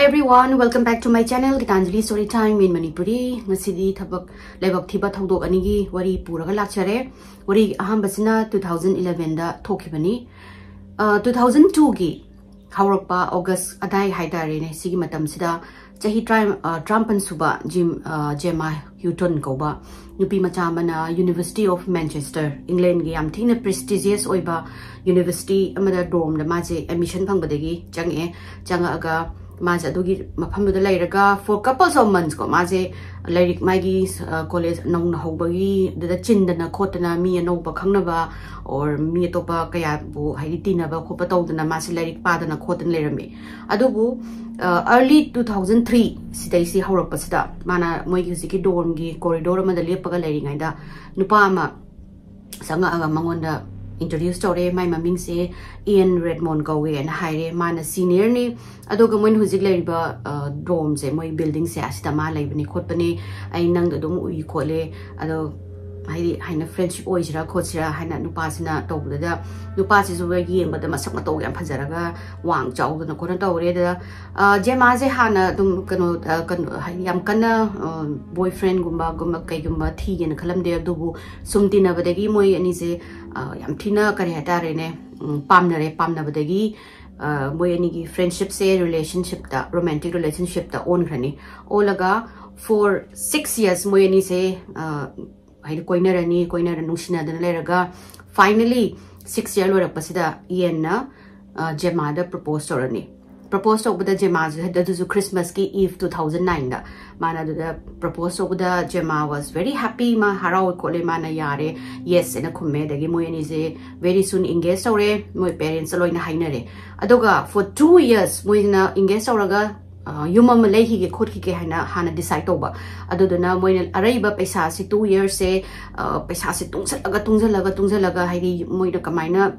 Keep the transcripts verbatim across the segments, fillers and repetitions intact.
Everyone, welcome back to my channel, Gitanjali Story Time in Manipuri. ꯉꯁꯤꯗꯤ ꯊꯕꯛ ꯂꯥꯏꯕꯛ ꯊꯤꯕ ꯊꯧꯗꯣꯛ ꯑꯅꯤꯒꯤ ꯋꯥꯔꯤ ꯄꯨꯔꯒ ꯂꯥꯛꯆꯔꯦ꯫ ꯋꯥꯔꯤ ꯑꯍꯥꯟꯕꯁꯤꯅ two thousand eleven ꯗ ꯊꯣꯛꯈꯤꯕꯅꯤ꯫ ꯑ, two thousand two ꯒꯤ ꯍꯧꯔꯛꯄ August ꯑꯗꯥꯏ ꯍꯥꯏꯇꯥꯔꯦꯅꯦ, ꯁꯤꯒꯤ ꯃꯇꯝꯁꯤꯗ ꯆꯍꯤ ꯇꯔꯥ, ꯑ, ꯇꯔꯥꯃꯥꯄꯟ ꯁꯨꯕ ꯖꯤꯝ, ꯑ, ꯖꯦꯃꯥ ꯍ꯭ꯌꯨꯇꯟ ꯀꯧꯕ ꯅꯨꯄꯤ ꯃꯆꯥ ꯑꯃꯅ University of Manchester, England ꯒꯤ ꯌꯥꯝ ꯊꯤꯅ prestigious ꯑꯣꯏꯕ university ꯑꯃꯗ dorm ꯗ ꯃꯥꯁꯦ admission ꯐꯪꯕꯗꯒꯤ ꯆꯪꯉꯛꯑꯦ꯫ ꯆꯪꯉꯛꯑꯒ ꯃꯥꯁꯦ ꯑꯗꯨꯒꯤ ꯃꯐꯝꯗꯨꯗ ꯂꯩꯔꯒ for couples of months ꯀꯣ, ꯃꯥꯁꯦ ꯂꯥꯏꯔꯤꯛ, ꯃꯥꯒꯤ, ꯑ, college ꯅꯧꯅ ꯍꯧꯕꯒꯤ ꯑꯗꯨꯗ ꯆꯤꯟꯗꯅ ꯈꯣꯠꯇꯅ, ꯃꯤ ꯑꯅꯧꯕ ꯈꯪꯅꯕ or ꯃꯤ ꯑꯇꯣꯞꯄ ꯀꯌꯥꯕꯨ, ꯍꯥꯏꯗꯤ, ꯇꯤꯟꯅꯕ ꯈꯣꯠꯄ ꯇꯧꯗꯅ ꯃꯥꯁꯦ ꯂꯥꯏꯔꯤꯛ ꯄꯥꯗꯅ ꯈꯣꯠꯇꯅ ꯂꯩꯔꯝꯃꯤ꯫ ꯑꯗꯨꯕꯨ, ꯑ, early two thousand three ꯁꯤꯗꯩꯁꯤ ꯍꯧꯔꯛꯄꯁꯤꯗ ꯃꯥꯅ ꯃꯣꯏꯒꯤ ꯍꯧꯖꯤꯛꯀꯤ dorm ꯒꯤ corridor ꯑꯃꯗ ꯂꯦꯞꯄꯒ ꯂꯩꯔꯤꯉꯩꯗ ꯅꯨꯄꯥ ꯑꯃ ꯆꯪꯉꯛꯑꯒ ꯃꯉꯣꯟꯗ introduce ꯇꯧꯔꯦ꯫ ꯃꯥꯏ ꯃꯃꯤꯡꯁꯦ Ian Redmond ꯀꯧꯋꯦꯅ ꯍꯥꯏꯔꯦ꯫ ꯃꯥꯅ senior ꯅꯤ꯫ ꯑꯗꯨꯒ ꯃꯣꯏꯅ ꯍꯧꯖꯤꯛ ꯂꯩꯔꯤꯕ, ꯑ, dorm ꯁꯦ, ꯃꯣꯏ building ꯁꯦ, ꯑꯁꯤꯗ ꯃꯥ ꯂꯩꯕꯅꯤ ꯈꯣꯠꯄꯅꯤ, ꯑꯩ ꯅꯪꯗ ꯑꯗꯨꯝ ꯎꯏ ꯈꯣꯠꯂꯦ, ꯑꯗꯣ, ꯍꯥꯏꯗꯤ, ꯍꯥꯏꯅ friendship ꯑꯣꯏꯁꯤꯔꯥ ꯈꯣꯠꯁꯤꯔꯥ ꯍꯥꯏꯅ ꯅꯨꯄꯥꯁꯤꯅ ꯇꯧꯕꯗꯨꯗ, ꯅꯨꯄꯥꯁꯤꯁꯨ ꯌꯦꯡꯕꯗ ꯃꯁꯛ ꯃꯇꯧ ꯌꯥꯝ ꯐꯖꯔꯒ ꯋꯥꯡ ꯆꯥꯎꯗꯅ ꯈꯣꯠꯅ ꯇꯧꯔꯦ꯫ ꯑꯗꯨꯗ, ꯑ, ꯖꯦꯃꯥꯁꯦ ꯍꯥꯟꯅ ꯑꯗꯨꯝ ꯀꯩꯅꯣ, ꯑ, ꯀꯩꯅꯣ, ꯍꯥꯏꯗꯤ, ꯌꯥꯝ ꯀꯟꯅ, ꯑ, boyfriend ꯒꯨꯝꯕ, ꯒꯨꯝꯕ ꯀꯩꯒꯨꯝꯕ ꯊꯤꯒꯦꯅ ꯈꯜꯂꯝꯗꯦ, ꯑꯗꯨꯕꯨ ꯁꯨꯝ ꯇꯤꯟꯅꯕꯗꯒꯤ ꯃꯣꯏ ꯑꯅꯤꯁꯦ, ꯑ, ꯌꯥꯝ ꯊꯤꯅ, ꯀꯔꯤ ꯍꯥꯏꯇꯥꯔꯦꯅꯦ, ꯎꯝ, ꯄꯥꯝꯅꯔꯦ꯫ ꯄꯥꯝꯅꯕꯗꯒꯤ, ꯑ, ꯃꯣꯏ ꯑꯅꯤꯒꯤ friendship ꯁꯦ relationship ꯇ, romantic relationship ꯇ ꯑꯣꯟꯈ꯭ꯔꯅꯤ꯫ ꯑꯣꯜꯂꯒ for six years ꯃꯣꯏ ꯑꯅꯤꯁꯦ, ꯑ, ꯍꯥꯏꯗꯤ, ꯀꯣꯏꯅꯔꯅꯤ, ꯀꯣꯏꯅꯔ ꯅꯨꯡꯁꯤꯅꯗꯅ ꯂꯩꯔꯒ finally six year ꯂꯣꯏꯔꯛꯄꯁꯤꯗ Ian ꯅ, ꯑ, ꯖꯦꯃꯥꯗ propose ꯇꯧꯔꯅꯤ꯫ Propose ꯇꯧꯕꯗ ꯖꯦꯃꯥꯁꯨ, ꯑꯗꯨꯁꯨ Christmas ꯀꯤ eve two thousand nine ꯗ ꯃꯥꯅ ꯑꯗꯨꯗ propose ꯇꯧꯕꯗ ꯖꯦꯃꯥ was very happy, ꯃꯥ ꯍꯔꯥꯎꯋꯦ ꯈꯣꯠꯂꯦ, ꯃꯥꯅ ꯌꯥꯔꯦ, yes ꯍꯥꯏꯅ ꯈꯨꯝꯃꯦ꯫ ꯑꯗꯒꯤ ꯃꯣꯏ ꯑꯅꯤꯁꯦ very soon engage ꯇꯧꯔꯦ, ꯃꯣꯏ parents ꯂꯣꯏꯅ ꯍꯥꯏꯅꯔꯦ꯫ ꯑꯗꯨꯒ for two years ꯃꯣꯏꯅ engage ꯇꯧꯔꯒ, ꯑ, ꯌꯨꯝ ꯑꯃ ꯂꯩꯈꯤꯒꯦ ꯈꯣꯠꯈꯤꯒꯦ ꯍꯥꯏꯅ ꯍꯥꯟꯅ decide ꯇꯧꯕ꯫ ꯑꯗꯨꯗꯨꯅ ꯃꯣꯏꯅ ꯑꯔꯩꯕ ꯄꯩꯁꯥꯁꯤ two years ꯁꯦ, ꯑ, ꯄꯩꯁꯥꯁꯦ ꯇꯨꯡꯁꯜꯂꯒ, ꯇꯨꯡꯁꯜꯂꯒ, ꯇꯨꯡꯁꯜꯂꯒ, ꯍꯥꯏꯗꯤ, ꯃꯣꯏꯅ ꯀꯃꯥꯏꯅ,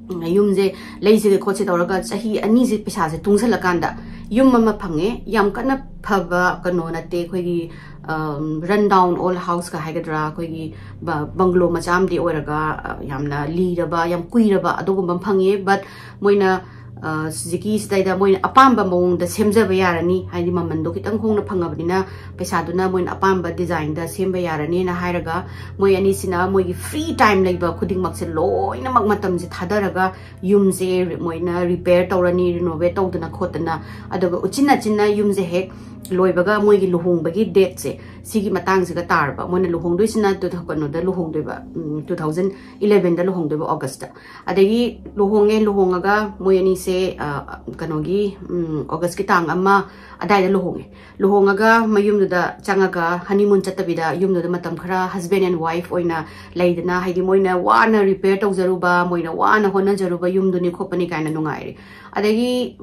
ꯎꯝ, ꯌꯨꯝꯁꯦ ꯂꯩꯁꯤꯒꯦ ꯈꯣꯠꯁꯤ ꯇꯧꯔꯒ ꯆꯍꯤ ꯑꯅꯤꯁꯦ ꯄꯩꯁꯥꯁꯦ ꯇꯨꯡꯁꯜꯂꯀꯥꯟꯗ ꯌꯨꯝ ꯑꯃ ꯐꯪꯉꯦ꯫ ꯌꯥꯝ ꯀꯟꯅ ꯐꯕ ꯀꯩꯅꯣ ꯅꯠꯇꯦ, ꯑꯩꯈꯣꯏꯒꯤ, ꯑꯝ, run down old house ꯀ ꯍꯥꯏꯒꯗ꯭ꯔꯥ, ꯑꯩꯈꯣꯏꯒꯤ ꯕ-, bungalow ꯃꯆꯥ ꯑꯃꯗꯤ ꯑꯣꯏꯔꯒ, ꯑ, ꯌꯥꯝꯅ ꯂꯤꯔꯕ, ꯌꯥꯝ ꯀꯨꯏꯔꯕ ꯑꯗꯨꯒꯨꯝꯕ ꯑꯃ ꯐꯪꯉꯦ꯫ But ꯃꯣꯏꯅ ꯁꯤꯗꯩꯗ ꯃꯣꯏꯅ ꯑꯄꯥꯝꯕ ꯃꯑꯣꯡꯗ ꯁꯦꯝꯖꯕ ꯌꯥꯔꯅꯤ, ꯍꯥꯏꯗꯤ ꯃꯃꯟꯗꯣ ꯈꯤꯇꯪ ꯍꯣꯡꯅ ꯐꯪꯉꯕꯅꯤꯅ ꯄꯩꯁꯥꯗꯨꯅ ꯃꯣꯏꯅ ꯑꯄꯥꯝꯕ ꯗꯤꯖꯥꯏꯟꯗ ꯁꯦꯝꯕ ꯌꯥꯔꯅꯤꯅ ꯍꯥꯏꯔꯒ, ꯃꯣꯏ ꯑꯅꯤꯁꯤꯅ ꯃꯣꯏꯒꯤ ꯐ꯭ꯔꯤ ꯇꯥꯏꯝ ꯂꯩꯕ ꯈꯨꯗꯤꯡꯃꯛꯁꯦ ꯂꯣꯏꯅꯃꯛ ꯃꯇꯝꯁꯦ ꯊꯥꯗꯔꯒ ꯌꯨꯝꯁꯦ ꯃꯣꯏꯅ ꯔꯤꯄꯦꯌꯔ ꯇꯧꯔꯅꯤ, ꯔꯤꯅꯣꯚꯦꯠ ꯇꯧꯗꯅ ꯈꯣꯠꯇꯅ, ꯑꯗꯨꯒ ꯎꯆꯤꯟ ꯅꯥꯆꯤꯟꯅ ꯌꯨꯝꯁꯦ ꯍꯦꯛ ꯂꯣꯏꯕꯒ ꯃꯣꯏꯒꯤ ꯂꯨꯍꯣꯡꯕꯒꯤ ꯗꯦꯠꯁꯦ ꯁꯤꯒꯤ ꯃꯇꯥꯡꯁꯤꯒ ꯇꯥꯔꯕ꯫ ꯃꯣꯏꯅ ꯂꯨꯍꯣꯡꯗꯣꯏꯁꯤꯅ ꯇꯨ ꯀꯩꯅꯣꯗ ꯂꯨꯍꯣꯡꯗꯣꯏꯕ, ꯇꯨ ꯊꯥꯎꯖꯟ ꯏꯂꯦꯚꯦꯟꯗ ꯂꯨꯍꯣꯡꯗꯣꯏꯕ ꯑꯣꯒꯁꯇ꯫ ꯑꯗꯒꯤ ꯂꯨꯍꯣꯡꯉꯦ, ꯂꯨꯍꯣꯡꯉꯒ ꯃꯣꯏ ꯑꯅꯤꯁꯦ ꯀꯩꯅꯣꯒꯤ ꯑꯣꯒꯁꯀꯤ ꯇꯥꯡ ꯑꯃ ꯑꯗꯥꯏꯗ ꯂꯨꯍꯣꯡꯉꯦ꯫ ꯂꯨꯍꯣꯡꯉꯒ ꯃꯌꯨꯝꯗꯨꯗ ꯆꯪꯉꯒ ꯍꯅꯤꯃꯨꯟ ꯆꯠꯇꯕꯤꯗ ꯌꯨꯝꯗꯨꯗ ꯃꯇꯝ ꯈꯔ ꯍꯁꯕꯦꯟ ꯑꯦꯟ ꯋꯥꯏꯐ ꯑꯣꯏꯅ ꯂꯩꯗꯅ, ꯍꯥꯏꯗꯤ ꯃꯣꯏꯅ ꯋꯥꯅ ꯔꯤꯄꯦꯌꯔ ꯇꯧꯖꯔꯨꯕ, ꯃꯣꯏꯅ ꯋꯥꯅ ꯍꯣꯠꯅꯖꯔꯨꯕ ꯌꯨꯝꯗꯨꯅꯤ ꯈꯣꯠꯄꯅꯤ ꯀꯥꯏꯅ ꯅꯨꯡꯉꯥꯏꯔꯦ꯫ ꯑꯗꯒꯤ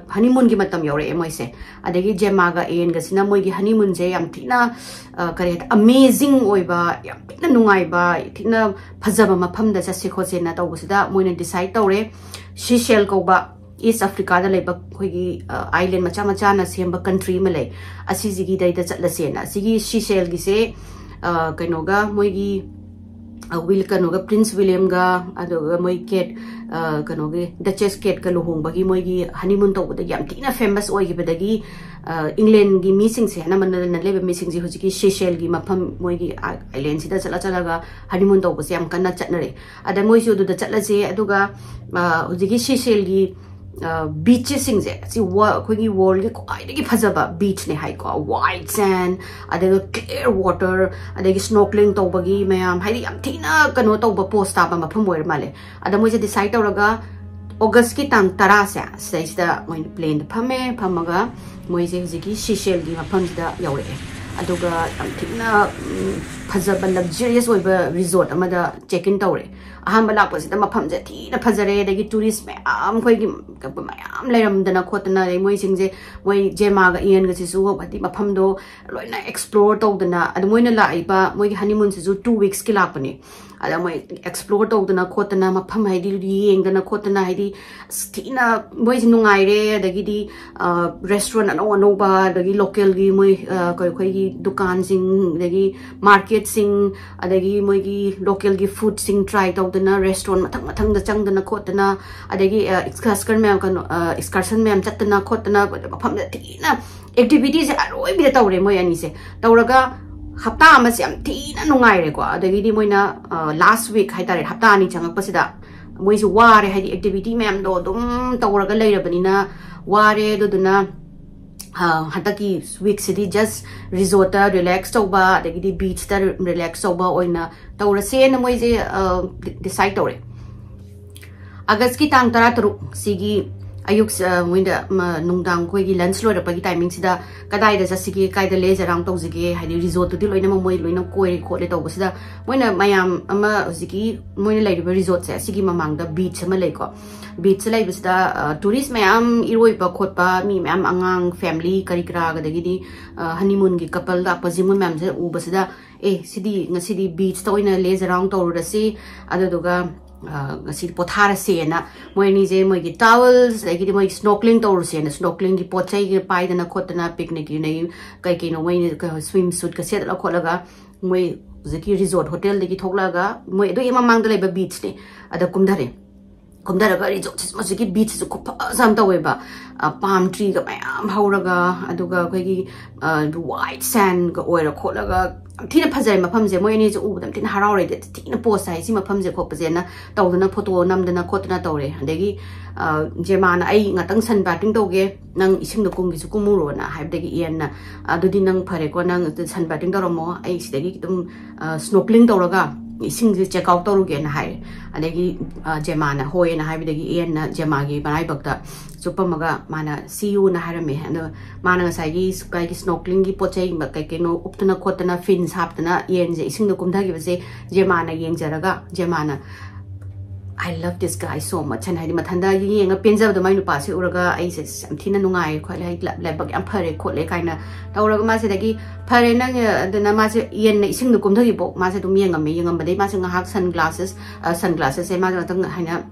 ꯍꯅꯤꯃꯨꯟꯒꯤ ꯃꯇꯝ ꯌꯧꯔꯛꯑꯦ ꯃꯣꯏꯁꯦ꯫ ꯑꯗꯒꯤ ꯖꯦꯃꯥꯒ ꯑꯦꯟꯒꯁꯤꯅ ꯃꯣꯏꯒꯤ ꯍꯅꯤꯃꯨꯟꯁꯦ ꯌꯥꯝ ꯊꯤꯅ ꯀꯔꯤ ꯍꯥꯏ, ꯑꯃꯦꯖꯤꯡ ꯑꯣꯏꯕ, ꯌꯥꯝ ꯊꯤꯅ ꯅꯨꯡꯉꯥꯏꯕ, ꯊꯤꯅ ꯐꯖꯕ ꯃꯐꯝꯗ ꯆꯠꯁꯦ ꯈꯣꯠꯁꯦꯅ ꯇꯧꯕꯁꯤꯗ ꯃꯣꯏꯅ ꯗꯤꯁꯥꯏꯠ ꯇꯧꯔꯦ, ꯁꯤꯁꯦꯜ ꯀꯧꯕ ꯏꯁ ꯑꯐ꯭ꯔꯤꯀꯥꯗ ꯂꯩꯕ ꯑꯩꯈꯣꯏꯒꯤ ꯑꯥꯏꯂꯦꯟ ꯃꯆꯥ ꯃꯆꯥꯅ ꯁꯦꯝꯕ ꯀꯟꯇ꯭ꯔꯤ ꯑꯃ ꯂꯩ, ꯑꯁꯤꯁꯤꯒꯤꯗꯩꯗ ꯆꯠꯂꯁꯦꯅ꯫ ꯑꯁꯤꯒꯤ ꯁꯤꯁꯦꯜꯒꯤꯁꯦ ꯀꯩꯅꯣꯒ ꯃꯣꯏꯒꯤ ꯋꯤꯜ ꯀꯩꯅꯣꯒ ꯄ꯭ꯔꯤꯟꯁ ꯋꯤꯂꯤꯌꯝꯒ ꯑꯗꯨꯒ ꯃꯣꯏ ꯀꯦꯠ, ꯀꯩꯅꯣꯒꯤ ꯗꯆꯦꯁ ꯀꯦꯠꯀ ꯂꯨꯍꯣꯡꯕꯒꯤ ꯃꯣꯏꯒꯤ ꯍꯅꯤꯃꯨꯟ ꯇꯧꯕꯗ ꯌꯥꯝ ꯊꯤꯅ ꯐꯦꯃꯁ ꯑꯣꯏꯈꯤꯕꯗꯒꯤ ꯏꯪꯂꯦꯟꯒꯤ ꯃꯤꯁꯤꯡꯁꯦ, ꯑꯅꯝꯕꯅ ꯂꯩꯕ ꯃꯤꯁꯤꯡꯁꯦ ꯍꯧꯖꯤꯛꯀꯤ ꯁꯤꯁꯦꯜꯒꯤ ꯃꯐꯝ, ꯃꯣꯏꯒꯤ ꯑꯥꯏꯂꯦꯟꯁꯤꯗ ꯆꯠꯂ ꯆꯠꯂꯒ ꯍꯅꯤꯃꯨꯟ ꯇꯧꯕꯁꯦ ꯌꯥꯝ ꯀꯟꯅ ꯆꯠꯅꯔꯦ꯫ ꯑꯗ ꯃꯣꯏꯁꯨ ꯑꯗꯨꯗ ꯆꯠꯂꯁꯦ, ꯑꯗꯨꯒ ꯍꯧꯖꯤꯛꯀꯤ ꯁꯤꯁꯦꯜꯒꯤ ꯕꯤꯆꯦꯁꯁꯤꯡꯁꯦ ꯁꯤ ꯑꯩꯈꯣꯏꯒꯤ ꯋꯥꯔꯜꯒꯤ ꯈ꯭ꯋꯥꯏꯗꯒꯤ ꯐꯖꯕ ꯕꯤꯆꯅꯦ ꯍꯥꯏꯀꯣ꯫ ꯋꯥꯏꯠ ꯁꯦꯟ, ꯑꯗꯨꯒ ꯀ꯭ꯂꯤꯌꯔ ꯋꯥꯇꯔ, ꯑꯗꯒꯤ ꯁ꯭ꯅꯣꯀ꯭ꯂꯤꯡ ꯇꯧꯕꯒꯤ ꯃꯌꯥꯝ, ꯍꯥꯏꯗꯤ ꯌꯥꯝ ꯊꯤꯅ ꯀꯩꯅꯣ ꯇꯧꯕ, ꯄꯣꯁ ꯇꯥꯕ ꯃꯐꯝ ꯑꯣꯏꯔ ꯃꯥꯜꯂꯦ꯫ ꯑꯗ ꯃꯣꯏꯁꯦ ꯗꯤꯁꯥꯏꯠ ꯇꯧꯔꯒ ꯑꯣꯒꯁꯀꯤ ꯇꯥꯡ ꯇꯔꯥꯁꯦ ꯁꯤꯗꯩꯁꯤꯗ ꯃꯣꯏꯅ ꯄ꯭ꯂꯦꯟꯗ ꯐꯝꯃꯦ, ꯐꯝꯃꯒ ꯃꯣꯏꯁꯦ ꯍꯧꯖꯤꯛꯀꯤ ꯁꯤꯁꯦꯜꯒꯤ ꯃꯐꯝꯁꯤꯗ ꯌꯧꯔꯛꯑꯦ꯫ ꯑꯗꯨꯒ ꯌꯥꯝ ꯊꯤꯅ ꯐꯖꯕ ꯂꯛꯖꯔꯤꯌꯁ ꯑꯣꯏꯕ ꯔꯤꯖꯣꯔꯠ ꯑꯃꯗ ꯆꯦꯛ ꯏꯟ ꯇꯧꯔꯦ꯫ ꯑꯍꯥꯟꯕ ꯂꯥꯛꯄꯁꯤꯗ ꯃꯐꯝꯁꯦ ꯊꯤꯅ ꯐꯖꯔꯦ, ꯑꯗꯒꯤ ꯇꯨꯔꯤꯁ ꯃꯌꯥꯝ, ꯑꯩꯈꯣꯏꯒꯤ ꯃꯌꯥꯝ ꯂꯩꯔꯝꯗꯅ ꯈꯣꯠꯇꯅ, ꯑꯗꯩ ꯃꯣꯏꯁꯤꯡꯁꯦ, ꯃꯣꯏ ꯖꯦꯃꯥꯒ ꯏꯌꯟꯒꯁꯤꯁꯨ ꯍꯥꯏꯗꯤ ꯃꯐꯝꯗꯣ ꯂꯣꯏꯅ ꯑꯦꯛꯁꯄ꯭ꯂꯣꯔ ꯇꯧꯗꯅ꯫ ꯑꯗ ꯃꯣꯏꯅ ꯂꯥꯛꯏꯕ, ꯃꯣꯏꯒꯤ ꯍꯅꯤꯃꯨꯟꯁꯤꯁꯨ ꯇꯨ ꯋꯤꯛꯁꯀꯤ ꯂꯥꯛꯄꯅꯦ꯫ ꯑꯗ ꯃꯣꯏ ꯑꯦꯛꯁꯄ꯭ꯂꯣꯔ ꯇꯧꯗꯅ ꯈꯣꯠꯇꯅ, ꯃꯐꯝ ꯍꯥꯏꯗꯤ ꯌꯦꯡꯗꯅ ꯈꯣꯠꯇꯅ, ꯍꯥꯏꯗꯤ ꯑꯁ ꯊꯤꯅ ꯃꯣꯏꯁꯦ ꯅꯨꯡꯉꯥꯏꯔꯦ꯫ ꯑꯗꯒꯤꯗꯤ ꯔꯦꯁꯇꯨꯔꯦꯟ ꯑꯅꯧ ꯑꯅꯧꯕ, ꯑꯗꯒꯤ ꯂꯣꯀꯦꯜꯒꯤ ꯃꯣꯏ ꯑ, ꯀꯩ- ꯑꯩꯈꯣꯏꯒꯤ ꯗꯨꯀꯥꯟꯁꯤꯡ, ꯑꯗꯒꯤ ꯃꯥꯔꯀꯦꯠꯁꯤꯡ, ꯑꯗꯒꯤ ꯃꯣꯏꯒꯤ ꯂꯣꯀꯦꯜꯒꯤ ꯐꯨꯗꯁꯤꯡ ꯇ꯭ꯔꯥꯏ ꯇꯧꯗꯅ, ꯔꯦꯁꯇꯨꯔꯦꯟ ꯃꯊꯪ ꯃꯊꯪꯗ ꯆꯪꯗꯅ ꯈꯣꯠꯇꯅ, ꯑꯗꯒꯤ ꯑꯦꯛꯁꯀꯔꯁꯟ ꯃꯌꯥꯝ, ꯀꯩꯅꯣ ꯑꯦꯛꯁꯀꯔꯁꯟ ꯃꯌꯥꯝ ꯆꯠꯇꯅ ꯈꯣꯠꯇꯅ ꯃꯐꯝꯗ ꯊꯤꯅ ꯑꯦꯛꯇꯤꯚꯤꯇꯤꯁꯦ ꯑꯔꯣꯏꯕꯤꯗ ꯇꯧꯔꯦ ꯃꯣꯏ ꯑꯅꯤꯁꯦ꯫ ꯇꯧꯔꯒ ꯍꯞꯇꯥ ꯑꯃꯁꯦ ꯌꯥꯝ ꯊꯤꯅ ꯅꯨꯡꯉꯥꯏꯔꯦꯀꯣ꯫ ꯑꯗꯒꯤꯗꯤ ꯃꯣꯏꯅ ꯂꯥꯁ ꯋꯤꯛ ꯍꯥꯏꯇꯥꯔꯦ, ꯍꯞꯇꯥ ꯑꯅꯤ ꯆꯪꯉꯛꯄꯁꯤꯗ ꯃꯣꯏꯁꯨ ꯋꯥꯔꯦ, ꯍꯥꯏꯗꯤ ꯑꯦꯛꯇꯤꯚꯤꯇꯤ ꯃꯌꯥꯝꯗꯣ ꯑꯗꯨꯝ ꯇꯧꯔꯒ ꯂꯩꯔꯕꯅꯤꯅ ꯋꯥꯔꯦ꯫ ꯑꯗꯨꯗꯨꯅ ꯑ, ꯍꯟꯗꯛꯀꯤ ꯋꯤꯛꯁꯤꯗꯤ ꯖꯁ ꯔꯤꯖꯣꯔꯠꯇ ꯔꯤꯂꯦꯛꯁ ꯇꯧꯕ, ꯑꯗꯒꯤꯗꯤ ꯕꯤꯆꯇ ꯔꯤꯂꯦꯛꯁ ꯇꯧꯕ ꯑꯣꯏꯅ ꯇꯧꯔꯁꯦꯅ ꯃꯣꯏꯁꯦ ꯗꯤꯁꯥꯏꯠ ꯇꯧꯔꯦ꯫ ꯑꯥꯒꯁꯀꯤ ꯇꯥꯡ ꯇꯔꯥꯇꯔꯨꯛ ꯁꯤꯒꯤ ꯑꯌꯨꯛ, ꯑ, ꯃꯣꯏꯗ, ꯃ, ꯅꯨꯡꯗꯥꯡ ꯑꯩꯈꯣꯏꯒꯤ ꯂꯟꯁ ꯂꯣꯏꯔꯛꯄꯒꯤ ꯇꯥꯏꯃꯤꯡꯁꯤꯗ ꯀꯗꯥꯏꯗ ꯆꯠꯁꯤꯒꯦ, ꯀꯥꯏꯗ ꯂꯦꯖ ꯑꯔꯥꯎꯟ ꯇꯧꯁꯤꯒꯦ, ꯍꯥꯏꯗꯤ ꯔꯤꯖꯣꯔꯠꯇꯨꯗꯤ ꯂꯣꯏꯅꯃꯛ ꯃꯣꯏ ꯂꯣꯏꯅ ꯀꯣꯏꯔꯦ ꯈꯣꯠꯂꯦ ꯇꯧꯕꯁꯤꯗ, ꯃꯣꯏꯅ ꯃꯌꯥꯝ ꯑꯃ ꯍꯧꯖꯤꯛꯀꯤ ꯃꯣꯏꯅ ꯂꯩꯔꯤꯕ ꯔꯤꯖꯣꯔꯠꯁꯦ ꯑꯁꯤꯒꯤ ꯃꯃꯥꯡꯗ ꯕꯤꯆ ꯑꯃ ꯂꯩꯀꯣ꯫ ꯕꯤꯆꯁꯦ ꯂꯩꯕꯁꯤꯗ ꯇꯨꯔꯤꯁ ꯃꯌꯥꯝ ꯏꯔꯣꯏꯕ ꯈꯣꯠꯄ, ꯃꯤ ꯃꯌꯥꯝ, ꯑꯉꯥꯡ, ꯐꯦꯃꯤꯂꯤ, ꯀꯔꯤ ꯀꯔꯥ, ꯑꯗꯒꯤꯗꯤ ꯍꯅꯤꯃꯨꯟꯒꯤ ꯀꯄꯜ ꯂꯥꯛꯄꯁꯦ, ꯃꯣꯏ ꯃꯌꯥꯝꯁꯦ ꯎꯕꯁꯤꯗ, ꯑꯦ, ꯁꯤꯗꯤ ꯉꯁꯤꯗꯤ ꯕꯤꯆꯇ ꯑꯣꯏꯅ ꯂꯦꯖ ꯑꯔꯥꯎꯟ ꯇꯧꯔꯨꯔꯁꯤ, ꯑꯗꯨꯗꯨꯒ ꯑ, ꯉꯁꯤꯗꯤ ꯄꯣꯊꯥꯔꯁꯦꯅ ꯃꯣꯏ ꯑꯅꯤꯁꯦ ꯃꯣꯏꯒꯤ ꯇꯥꯋꯜꯁ, ꯑꯗꯒꯤꯗꯤ ꯃꯣꯏ ꯁ꯭ꯅꯣꯀ꯭ꯂꯤꯡ ꯇꯧꯔꯨꯁꯦꯅ ꯁ꯭ꯅꯣꯀ꯭ꯂꯤꯡꯒꯤ ꯄꯣꯠ ꯆꯩꯒ ꯄꯥꯏꯗꯅ ꯈꯣꯠꯇꯅ, ꯄꯤꯛꯅꯤꯛꯀꯤ ꯀꯩ ꯀꯩꯅꯣ ꯃꯣꯏ ꯁ꯭ꯋꯤꯝ ꯁꯨꯠꯀ ꯁꯦꯠꯂ ꯈꯣꯠꯂꯒ ꯃꯣꯏ ꯍꯧꯖꯤꯛꯀꯤ ꯔꯤꯖꯣꯔꯠ ꯍꯣꯇꯦꯜꯗꯒꯤ ꯊꯣꯛꯂꯛꯑꯒ ꯃꯣꯏ ꯑꯗꯨꯒꯤ ꯃꯃꯥꯡꯗ ꯂꯩꯕ ꯕꯤꯆꯅꯦ, ꯑꯗ ꯀꯨꯝꯊꯔꯦ꯫ ꯀꯨꯝꯊꯔꯒ ꯔꯤꯖꯣꯔꯠꯁꯦ, ꯍꯧꯖꯤꯛꯀꯤ ꯕꯤꯆꯁꯤꯁꯨ ꯈꯨꯐꯖ ꯑꯃ ꯇꯧꯋꯦꯕ꯫ ꯄꯥꯝ ꯇ꯭ꯔꯤꯒ ꯃꯌꯥꯝ ꯍꯧꯔꯒ, ꯑꯗꯨꯒ ꯑꯩꯈꯣꯏꯒꯤ ꯋꯥꯏꯠ ꯁꯦꯟꯒ ꯑꯣꯏꯔ ꯈꯣꯠꯂꯒ ꯌꯥꯝ ꯊꯤꯅ ꯐꯖꯔꯦ ꯃꯐꯝꯁꯦ꯫ ꯃꯣꯏ ꯑꯅꯤꯁꯦ ꯎꯕꯗ ꯌꯥꯝ ꯊꯤꯅ ꯍꯔꯥꯎꯔꯦ, ꯊꯤꯅ ꯄꯣꯁ ꯇꯥꯏ ꯁꯤ ꯃꯐꯝꯁꯦ ꯈꯣꯠꯄꯁꯦꯅ ꯇꯧꯗꯅ, ꯐꯣꯇꯣ ꯅꯝꯗꯅ ꯈꯣꯠꯇꯅ ꯇꯧꯔꯦ꯫ ꯑꯗꯒꯤ ꯑ, ꯖꯦꯃꯥꯅ, "ꯑꯩ ꯉꯥꯛꯇꯪ ꯁꯟ ꯕꯥꯇꯤꯡ ꯇꯧꯒꯦ, ꯅꯪ ꯏꯁꯤꯡꯗ ꯀꯨꯝꯒꯦꯁꯨ ꯀꯨꯝꯃꯨꯔꯣꯅ" ꯍꯥꯏꯕꯗꯒꯤ ꯏꯌꯟꯅ, "ꯑꯗꯨꯗꯤ ꯅꯪ ꯐꯔꯦꯀꯣ, ꯅꯪ ꯁꯟ ꯕꯥꯇꯤꯡ ꯇꯧꯔꯝꯃꯣ, ꯑꯩ ꯁꯤꯗꯒꯤ ꯑꯗꯨꯝ ꯁ꯭ꯅꯣꯀ꯭ꯂꯤꯡ ꯇꯧꯔꯒ ꯏꯁꯤꯡꯁꯦ ꯆꯦꯛ ꯑꯥꯎꯠ ꯇꯧꯔꯨꯒꯦꯅ" ꯍꯥꯏꯔꯦ꯫ ꯑꯗꯒꯤ ꯑ, ꯖꯦꯃꯥꯅ ꯍꯣꯏꯅ ꯍꯥꯏꯕꯗꯒꯤ ꯏꯌꯟꯅ ꯖꯦꯃꯥꯒꯤ ꯃꯔꯥꯏꯕꯛꯇ ꯆꯨꯞꯄꯝꯃꯒ ꯃꯥꯅ "ꯁꯤ ꯌꯨꯅ" ꯍꯥꯏꯔꯝꯃꯦ꯫ ꯑꯗꯣ ꯃꯥꯅ ꯉꯁꯥꯏꯒꯤ ꯁꯨꯀꯥꯏꯒꯤ ꯁ꯭ꯅꯣꯀ꯭ꯂꯤꯡꯒꯤ ꯄꯣꯠ ꯆꯩ ꯀꯩ ꯀꯩꯅꯣ ꯎꯞꯇꯅ ꯈꯣꯠꯇꯅ, ꯐꯤꯟꯁ ꯍꯥꯞꯇꯅ ꯏꯌꯟꯁꯦ ꯏꯁꯤꯡꯗ ꯀꯨꯝꯊꯈꯤꯕꯁꯦ ꯖꯦꯃꯥꯅ ꯌꯦꯡꯖꯔꯒ, ꯖꯦꯃꯥꯅ "I love this guy so much" ꯍꯥꯏꯅ, ꯍꯥꯏꯗꯤ ꯃꯊꯟꯇ ꯌꯦꯡꯉ ꯄꯦꯟꯖꯕꯗꯣ, ꯃꯥꯏ ꯅꯨꯄꯥꯁꯦ ꯎꯔꯒ "ꯑꯩꯁꯦ ꯌꯥꯝ ꯊꯤꯅ ꯅꯨꯡꯉꯥꯏꯔꯦ ꯈꯣꯠꯂꯦ, ꯑꯩ ꯂꯥꯏ-, ꯂꯥꯏꯕꯛ ꯌꯥꯝ ꯐꯔꯦ ꯈꯣꯠꯂꯦ" ꯀꯥꯏꯅ ꯇꯧꯔꯒ, ꯃꯥꯁꯤꯗꯒꯤ "ꯐꯔꯦ ꯅꯪ", ꯑꯗꯨꯅ ꯃꯥꯁꯦ ꯏꯌꯦꯟꯅ ꯏꯁꯤꯡꯗ ꯀꯨꯝꯊꯈꯤꯕꯐꯥꯎ ꯃꯥꯁꯦ ꯑꯗꯨꯝ ꯌꯦꯡꯉꯝꯃꯦ꯫ ꯌꯦꯡꯉꯝꯕꯗꯩ ꯃꯥꯁꯦ ꯉꯥꯏꯍꯥꯛ sunglasses, ꯑ, sunglasses ꯁꯦ ꯃꯥꯁꯦ ꯉꯥꯛꯇꯪ ꯍꯥꯏꯅ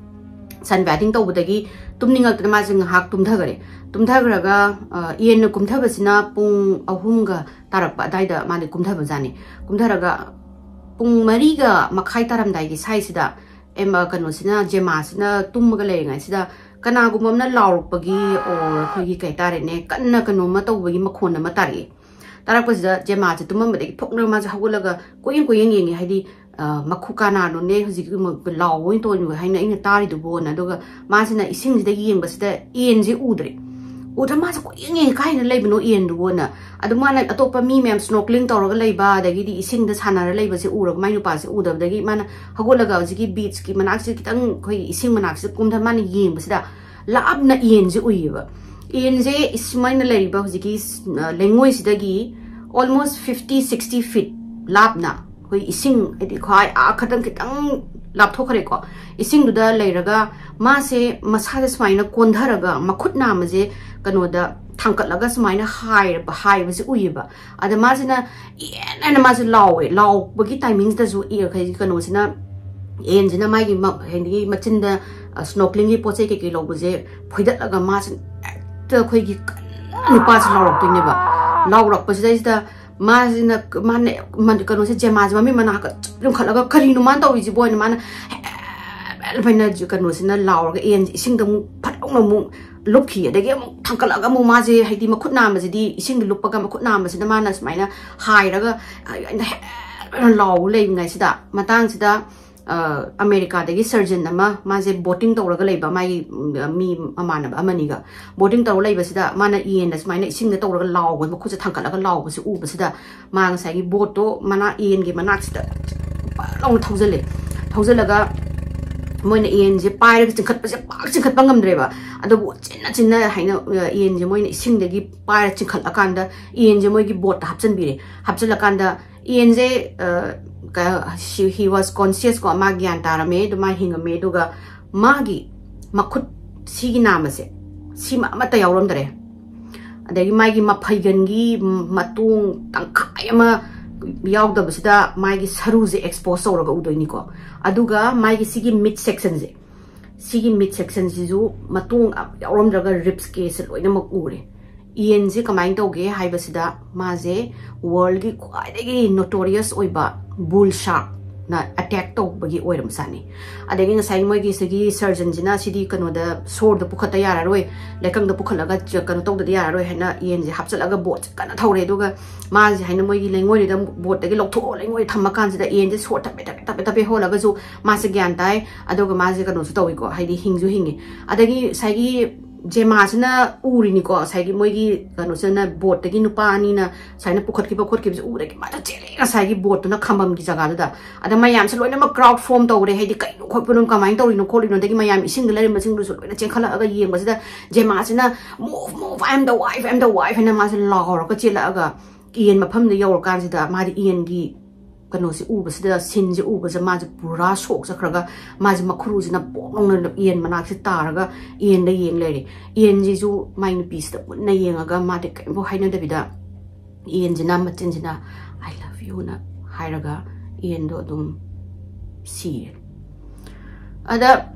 sun bathing ꯇꯧꯕꯗꯒꯤ ꯇꯨꯝꯅꯤꯡꯉꯛꯇꯅ ꯃꯥꯁꯦ ꯉꯥꯏꯍꯥꯛ ꯇꯨꯝꯊꯈꯔꯦ꯫ ꯇꯨꯝꯊꯈ꯭ꯔꯒ, ꯑ, ꯏꯌꯦꯟꯅ ꯀꯨꯝꯊꯕꯁꯤꯅ ꯄꯨꯡ ꯑꯍꯨꯝꯒ ꯇꯥꯔꯛꯄ ꯑꯗꯥꯏꯗ ꯃꯥꯗꯤ ꯀꯨꯝꯊꯕꯖꯥꯠꯅꯤ꯫ ꯀꯨꯝꯊꯔꯒ ꯄꯨꯡ ꯃꯔꯤꯒ ꯃꯈꯥꯏ ꯇꯥꯔꯝꯗꯥꯏꯒꯤ ꯁ꯭ꯋꯥꯏꯁꯤꯗ ꯑꯦꯝ, ꯑ, ꯀꯩꯅꯣꯁꯤꯅ, ꯖꯦꯃꯥꯁꯤꯅ ꯇꯨꯝꯃꯒ ꯂꯩꯔꯤꯉꯩꯁꯤꯗ ꯀꯅꯥꯒꯨꯝꯕ ꯑꯃꯅ ꯂꯥꯎꯔꯛꯄꯒꯤ, or ꯑꯩꯈꯣꯏꯒꯤ ꯀꯩ ꯍꯥꯏꯇꯥꯔꯦꯅꯦ, ꯀꯟꯅ ꯀꯩꯅꯣꯝꯃ ꯇꯧꯕꯒꯤ ꯃꯈꯣꯟ ꯑꯃ ꯇꯥꯔꯛꯑꯦ꯫ ꯇꯥꯔꯛꯄꯁꯤꯗ ꯖꯦꯃꯥꯁꯦ ꯇꯨꯝꯃꯝꯕꯗꯒꯤ ꯐꯨꯛꯅ ꯃꯥꯁꯦ ꯍꯧꯒꯠꯂꯒ ꯀꯣꯏꯌꯦꯡ ꯀꯣꯏꯌꯦꯡ ꯌꯦꯡꯉꯦ, ꯍꯥꯏꯗꯤ, ꯑ, "ꯃꯈꯨ ꯀꯅꯥꯅꯣꯅꯦ ꯍꯧꯖꯤꯛ ꯂꯥꯎꯕ ꯑꯣꯏꯅ ꯇꯧꯔꯤꯕ ꯍꯥꯏꯅ ꯑꯩꯅ ꯇꯥꯔꯤꯗꯨꯕꯣꯅ?" ꯑꯗꯨꯒ ꯃꯥꯁꯤꯅ ꯏꯁꯤꯡꯁꯤꯗ ꯌꯦꯡꯕꯁꯤꯗ ꯑꯦꯟꯁꯦ ꯎꯗ꯭ꯔꯦ꯫ ꯎꯗ꯭ꯔ ꯃꯥꯁꯦ ꯀꯣꯏꯌꯦꯡ ꯌꯦꯡꯉꯦ, "ꯀꯥꯏꯅ ꯂꯩꯕꯅꯣ ꯑꯦꯟꯗꯨꯕꯣꯅ?" ꯑꯗꯨ ꯃꯥꯅ ꯑꯇꯣꯞꯄ ꯃꯤ ꯃꯌꯥꯝ snorkeling ꯇꯧꯔꯒ ꯂꯩꯕ, ꯑꯗꯒꯤꯗꯤ ꯏꯁꯤꯡꯗ ꯁꯥꯟꯅꯔ ꯂꯩꯕꯁꯦ ꯎꯔꯒ, ꯃꯥꯏ ꯅꯨꯄꯥꯁꯦ ꯎꯗꯕꯗꯒꯤ ꯃꯥꯅ ꯍꯧꯒꯠꯂꯒ ꯍꯧꯖꯤꯛꯀꯤ beach ꯀꯤ ꯃꯅꯥꯛꯁꯤꯗ ꯈꯤꯇꯪ, ꯑꯩꯈꯣꯏꯒꯤ ꯏꯁꯤꯡ ꯃꯅꯥꯛꯁꯤꯗ ꯀꯨꯝꯊ ꯃꯥꯅ ꯌꯦꯡꯕꯁꯤꯗ ꯂꯥꯞꯅ ꯌꯦꯟꯁꯦ ꯎꯏꯌꯦꯕ꯫ ꯌꯦꯟꯁꯦ ꯁꯨꯃꯥꯏꯅ ꯂꯩꯔꯤꯕ ꯍꯧꯖꯤꯛꯀꯤ, ꯑ, ꯂꯩꯉꯣꯏꯁꯤꯗꯒꯤ almost fifty, sixty feet ꯂꯥꯞꯅ, ꯑꯩꯈꯣꯏ ꯏꯁꯤꯡ, ꯍꯥꯏꯗꯤ ꯈ꯭ꯋꯥꯏ ꯑꯥ ꯈꯇꯪ ꯈꯤꯇꯪ ꯂꯥꯞꯊꯣꯛꯈ꯭ꯔꯦꯀꯣ, ꯏꯁꯤꯡꯗꯨꯗ ꯂꯩꯔꯒ ꯃꯥꯁꯦ ꯃꯁꯥꯁꯦ ꯁꯨꯃꯥꯏꯅ ꯀꯣꯟꯊꯔꯒ ꯃꯈꯨꯠ ꯅꯥꯝꯃꯁꯦ ꯀꯩꯅꯣꯗ ꯊꯥꯡꯀꯠꯂꯒ ꯁꯨꯃꯥꯏꯅ ꯍꯥꯏꯔꯕ-, ꯍꯥꯏꯕꯁꯦ ꯎꯏꯌꯦꯕ꯫ ꯑꯗ ꯃꯥꯁꯤꯅ "ꯏꯌꯦꯟ" ꯍꯥꯏꯅ ꯃꯥꯁꯦ ꯂꯥꯎꯋꯦ꯫ ꯂꯥꯎꯕꯒꯤ timing ꯁꯤꯗꯁꯨ ꯏ-, ꯀꯩꯅꯣꯁꯤꯅ, ꯑꯦꯟꯁꯤꯅ ꯃꯥꯒꯤ ꯃ-, ꯍꯥꯏꯗꯤ ꯃꯆꯤꯟꯗ, ꯑ, snorkeling ꯒꯤ ꯄꯣꯠ ꯆꯩ ꯀꯩꯀꯩ ꯂꯧꯕꯁꯦ ꯐꯣꯏꯗꯠꯂꯒ ꯃꯥꯁꯦ ꯍꯦꯛꯇ ꯑꯩꯈꯣꯏꯒꯤ ꯀꯟꯅ ꯅꯨꯄꯥꯁꯦ ꯂꯥꯎꯔꯛꯇꯣꯏꯅꯦꯕ꯫ ꯂꯥꯎꯔꯛꯄꯁꯤꯗꯩꯁꯤꯗ ꯃꯥꯁꯤꯅ ꯀ-, ꯃꯥꯅ, ꯃꯥꯅ ꯀꯩꯅꯣꯁꯦ, ꯖꯦꯃꯥꯁꯦ ꯃꯃꯤꯠ ꯃꯅꯥ ꯈꯔ ꯆꯞ ꯌꯨꯡꯈꯠꯂꯒ "ꯀꯔꯤꯅꯣ ꯃꯥꯅ ꯇꯧꯔꯤꯁꯤꯕꯣ?" ꯍꯥꯏꯅ ꯃꯥꯅ ꯍꯦ-, ꯍꯦ-, ꯍꯦ-, ꯍꯦ-, ꯀꯩꯅꯣꯁꯤꯅ ꯂꯥꯎꯔꯒ ꯑꯦꯟꯁꯦ ꯏꯁꯤꯡꯗ ꯑꯃꯨꯛ ꯐꯠ ꯂꯥꯎꯅ ꯑꯃꯨꯛ ꯂꯨꯞꯈꯤ꯫ ꯑꯗꯒꯤ ꯑꯃꯨꯛ ꯊꯥꯡꯀꯠꯂꯒ ꯑꯃꯨꯛ ꯃꯥꯁꯦ, ꯍꯥꯏꯗꯤ ꯃꯈꯨꯠ ꯅꯥꯝꯃꯁꯤꯗꯤ, ꯏꯁꯤꯡꯗ ꯂꯨꯞꯄꯒ ꯃꯈꯨꯠ ꯅꯥꯝꯃꯁꯤꯗ ꯃꯥꯅ ꯁꯨꯃꯥꯏꯅ ꯍꯥꯏꯔꯒ, ꯑ, ꯑꯩꯅ ꯍꯦ-, ꯍꯦ-, ꯍꯦ-, ꯂꯥꯎ ꯂꯩꯔꯤꯉꯩꯁꯤꯗ, ꯃꯇꯥꯡꯁꯤꯗ, ꯑ, ꯑꯃꯦꯔꯤꯀꯥꯗꯒꯤ surgeon ꯑꯃ, ꯃꯥꯁꯦ boating ꯇꯧꯔꯒ ꯂꯩꯕ, ꯃꯥꯒꯤ, ꯎꯝ, ꯃꯤ ꯃꯃꯥꯟꯅꯕ ꯑꯃꯅꯤꯒ boating ꯇꯧꯔ ꯂꯩꯕꯁꯤꯗ, ꯃꯥꯅ ꯌꯦꯟꯗ ꯁꯨꯃꯥꯏꯅ ꯏꯁꯤꯡꯗ ꯇꯧꯔꯒ ꯂꯥꯎꯕ, ꯃꯈꯨꯠꯁꯦ ꯊꯥꯡꯀꯠꯂꯒ ꯂꯥꯎꯕꯁꯦ ꯎꯕꯁꯤꯗ, ꯃꯥ ꯉꯁꯥꯏꯒꯤ boat ꯇꯣ ꯃꯅꯥ-, ꯌꯦꯟꯒꯤ ꯃꯅꯥꯛꯁꯤꯗ ꯄꯛ ꯂꯥꯎꯅ ꯊꯧꯖꯤꯜꯂꯦ꯫ ꯊꯧꯖꯤꯜꯂꯒ ꯃꯣꯏꯅ ꯏꯌꯦꯟꯁꯦ ꯄꯥꯏꯔꯒ ꯆꯤꯡꯈꯠꯄꯁꯦ ꯄꯥꯛ ꯆꯤꯡꯈꯠꯄ ꯉꯝꯗ꯭ꯔꯦꯕ꯫ ꯑꯗꯨꯕꯨ ꯆꯤꯟꯅ ꯆꯤꯟꯅ ꯍꯥꯏꯅ, ꯑ, ꯏꯌꯦꯟꯁꯦ ꯃꯣꯏꯅ ꯏꯁꯤꯡꯗꯒꯤ ꯄꯥꯏꯔ ꯆꯤꯡꯈꯠꯂꯀꯥꯟꯗ ꯏꯌꯦꯟꯁꯦ ꯃꯣꯏꯒꯤ ꯕꯣꯠꯇ ꯍꯥꯞꯆꯤꯟꯕꯤꯔꯦ꯫ ꯍꯥꯞꯆꯤꯜꯂꯀꯥꯟꯗ ꯏꯌꯦꯟꯁꯦ, ꯑ, ꯀ-, she, he was conscious ꯀꯣ, ꯃꯥ ꯒ꯭ꯌꯥꯟ ꯇꯥꯔꯝꯃꯦ, ꯑꯗꯨ ꯃꯥ ꯍꯤꯡꯉꯝꯃꯦ꯫ ꯑꯗꯨꯒ ꯃꯥꯒꯤ ꯃꯈꯨꯠ ꯁꯤꯒꯤ ꯅꯥꯝꯃꯁꯦ, ꯁꯤꯃ ꯑꯃꯠꯇ ꯌꯥꯎꯔꯝꯗꯔꯦ꯫ ꯑꯗꯒꯤ ꯃꯥꯒꯤ ꯃꯐꯩꯒꯟꯒꯤ ꯃꯇꯣꯡ ꯇꯪꯈꯥꯏ ꯑꯃ ꯌꯥꯎꯗꯕꯁꯤꯗ ꯃꯥꯒꯤ ꯁꯔꯨꯁꯦ expose ꯇꯧꯔꯒ ꯎꯗꯣꯏꯅꯤꯀꯣ꯫ ꯑꯗꯨꯒ ꯃꯥꯒꯤ ꯁꯤꯒꯤ mid sectionꯁꯦ, ꯁꯤꯒꯤ mid sectionꯁꯤꯁꯨ ꯃꯇꯣꯡ ꯑꯝ ꯌꯥꯎꯔꯝꯗ꯭ꯔꯒ ribs cageꯁꯦ ꯂꯣꯏꯅꯃꯛ ꯎꯔꯦ꯫ ꯏꯌꯦꯟꯁꯦ ꯀꯃꯥꯏꯅ ꯇꯧꯒꯦ ꯍꯥꯏꯕꯁꯤꯗ, ꯃꯥꯁꯦ worldꯒꯤ ꯈ꯭ꯋꯥꯏꯗꯒꯤ notorious ꯑꯣꯏꯕ bull sharkꯅ attack ꯇꯧꯕꯒꯤ ꯑꯣꯏꯔꯝꯕꯖꯥꯠꯅꯤ꯫ ꯑꯗꯒꯤ ꯉꯁꯥꯏ ꯃꯣꯏꯒꯤ ꯁꯤꯒꯤ surgeonꯁꯤꯅ ꯁꯤꯗꯤ ꯀꯩꯅꯣꯗ, ꯁꯣꯔꯗ ꯄꯨꯈꯠꯇ ꯌꯥꯔꯔꯣꯏ, ꯂꯩꯀꯪꯗ ꯄꯨꯈꯠꯂꯒ ꯆ-, ꯀꯩꯅꯣ ꯇꯧꯗꯗꯤ ꯌꯥꯔꯔꯣꯏ ꯍꯥꯏꯅ ꯏꯌꯦꯟꯁꯦ ꯍꯥꯞꯆꯤꯜꯂꯒ ꯕꯣꯠꯁꯦ ꯀꯟꯅ ꯊꯧꯔꯦ꯫ ꯑꯗꯨꯒ ꯃꯥꯁꯦ ꯍꯥꯏꯅ ꯃꯣꯏꯒꯤ ꯂꯩꯉꯣꯏꯗꯨꯗ, ꯕꯣꯠꯇꯒꯤ ꯂꯧꯊꯣꯛꯑꯣ, ꯂꯩꯉꯣꯏ ꯊꯝꯃꯀꯥꯟꯁꯤꯗ ꯏꯌꯦꯟꯁꯦ ꯁꯣꯔ ꯊꯞꯄꯦ ꯊꯞꯄꯦ ꯊꯞꯄꯦ ꯊꯞꯄꯦ ꯍꯣꯜꯂꯒꯁꯨ ꯃꯥꯁꯦ ꯒ꯭ꯌꯥꯟ ꯇꯥꯏ꯫ ꯑꯗꯨꯒ ꯃꯥꯁꯦ ꯀꯩꯅꯣꯁꯨ ꯇꯧꯏꯀꯣ, ꯍꯥꯏꯗꯤ ꯍꯤꯡꯁꯨ ꯍꯤꯡꯉꯤ꯫ ꯑꯗꯒꯤ ꯉꯁꯥꯏꯒꯤ ꯖꯦꯃꯥꯁꯤꯅ ꯎꯔꯤꯅꯤꯀꯣ, ꯉꯁꯥꯏꯒꯤ ꯃꯣꯏꯒꯤ ꯀꯩꯅꯣꯁꯤꯅ, ꯕꯣꯠꯇꯒꯤ ꯅꯨꯄꯥ ꯑꯅꯤꯅ ꯁꯨꯃꯥꯏꯅ ꯄꯨꯈꯠꯈꯤꯕ ꯈꯣꯠꯈꯤꯕꯁꯦ ꯎꯕꯗꯒꯤ ꯃꯥꯁꯦ ꯆꯦꯜꯂꯦ ꯉꯁꯥꯏꯒꯤ ꯕꯣꯠꯇꯨꯅ ꯈꯝꯕꯝꯒꯤ ꯖꯒꯥꯗꯨꯗ꯫ ꯑꯗ ꯃꯌꯥꯝꯁꯦ ꯂꯣꯏꯅꯃꯛ crowd form ꯇꯧꯔꯦ, ꯍꯥꯏꯗꯤ ꯀꯩꯅꯣ ꯈꯣꯠꯄꯅꯣ, ꯀꯃꯥꯏꯅ ꯇꯧꯔꯤꯅꯣ ꯈꯣꯠꯂꯤꯅꯣ, ꯑꯗꯒꯤ ꯃꯌꯥꯝ ꯏꯁꯤꯡꯗ ꯂꯩꯔꯝꯕꯁꯤꯡꯗꯨꯁꯨ ꯂꯣꯏꯅ ꯆꯦꯟꯈꯠꯂꯛꯑꯒ ꯌꯦꯡꯕꯁꯤꯗ ꯖꯦꯃꯥꯁꯤꯅ "Move, move, I am the wife, I am the wife" ꯍꯥꯏꯅ ꯃꯥꯁꯦ ꯂꯥꯎꯔꯒ ꯆꯦꯜꯂꯛꯑꯒ ꯏꯌꯦꯟ ꯃꯐꯝꯗ ꯌꯧꯔꯀꯥꯟꯁꯤꯗ ꯃꯥꯗꯤ ꯏꯌꯦꯟꯒꯤ ꯀꯩꯅꯣꯁꯦ ꯎꯕꯁꯤꯗ, sceneꯁꯦ ꯎꯕꯁꯤꯗ ꯃꯥꯁꯦ ꯄꯨꯔꯥ shock ꯆꯠꯈ꯭ꯔꯒ ꯃꯥꯁꯦ ꯃꯈꯨꯔꯨꯁꯤꯅ ꯄꯣꯛ ꯂꯥꯎꯅ ꯏꯌꯦꯟ ꯃꯅꯥꯛꯁꯦ ꯇꯥꯔꯒ ꯏꯌꯦꯟꯗ ꯌꯦꯡ ꯂꯩꯔꯦ꯫ ꯏꯌꯦꯟꯁꯤꯁꯨ ꯃꯥꯏ ꯅꯨꯄꯤꯁꯤꯗ ꯃꯨꯟꯅ ꯌꯦꯡꯉꯒ ꯃꯥꯗꯤ ꯀꯔꯤꯝꯐꯥꯎ ꯍꯥꯏꯅꯗꯕꯤꯗ ꯏꯌꯦꯟꯁꯤꯅ ꯃꯆꯤꯟꯁꯤꯅ "I love youꯅ" ꯍꯥꯏꯔꯒ ꯏꯌꯦꯟꯗꯣ ꯑꯗꯨꯝ ꯁꯤꯔꯦ꯫ ꯑꯗ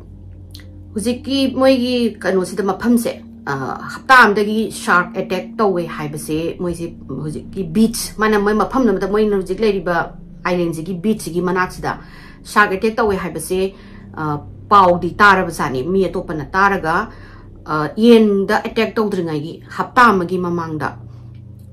ꯍꯧꯖꯤꯛꯀꯤ ꯃꯣꯏꯒꯤ ꯀꯩꯅꯣꯁꯤꯗ ꯃꯐꯝꯁꯦ, ꯑ, ꯍꯞꯇꯥ ꯑꯃꯗꯒꯤ shark attack ꯇꯧꯋꯦ ꯍꯥꯏꯕꯁꯦ ꯃꯣꯏꯁꯦ ꯍꯧꯖꯤꯛꯀꯤ beach, ꯃꯥꯅ ꯃꯣꯏ ꯃꯐꯝ ꯑꯃꯗ ꯃꯣꯏꯅ ꯍꯧꯖꯤꯛ ꯂꯩꯔꯤꯕ islandꯁꯤꯒꯤ beachꯁꯤꯒꯤ ꯃꯅꯥꯛꯁꯤꯗ shark attack ꯇꯧꯋꯦ ꯍꯥꯏꯕꯁꯦ, ꯑ, ꯄꯥꯎꯗꯤ ꯇꯥꯔꯕꯖꯥꯠꯅꯤ꯫ ꯃꯤ ꯑꯇꯣꯞꯄꯅ ꯇꯥꯔꯒ, ꯑ, ꯏꯌꯦꯟꯗ attack ꯇꯧꯗ꯭ꯔꯤꯉꯩꯒꯤ ꯍꯞꯇꯥ ꯑꯃꯒꯤ ꯃꯃꯥꯡꯗ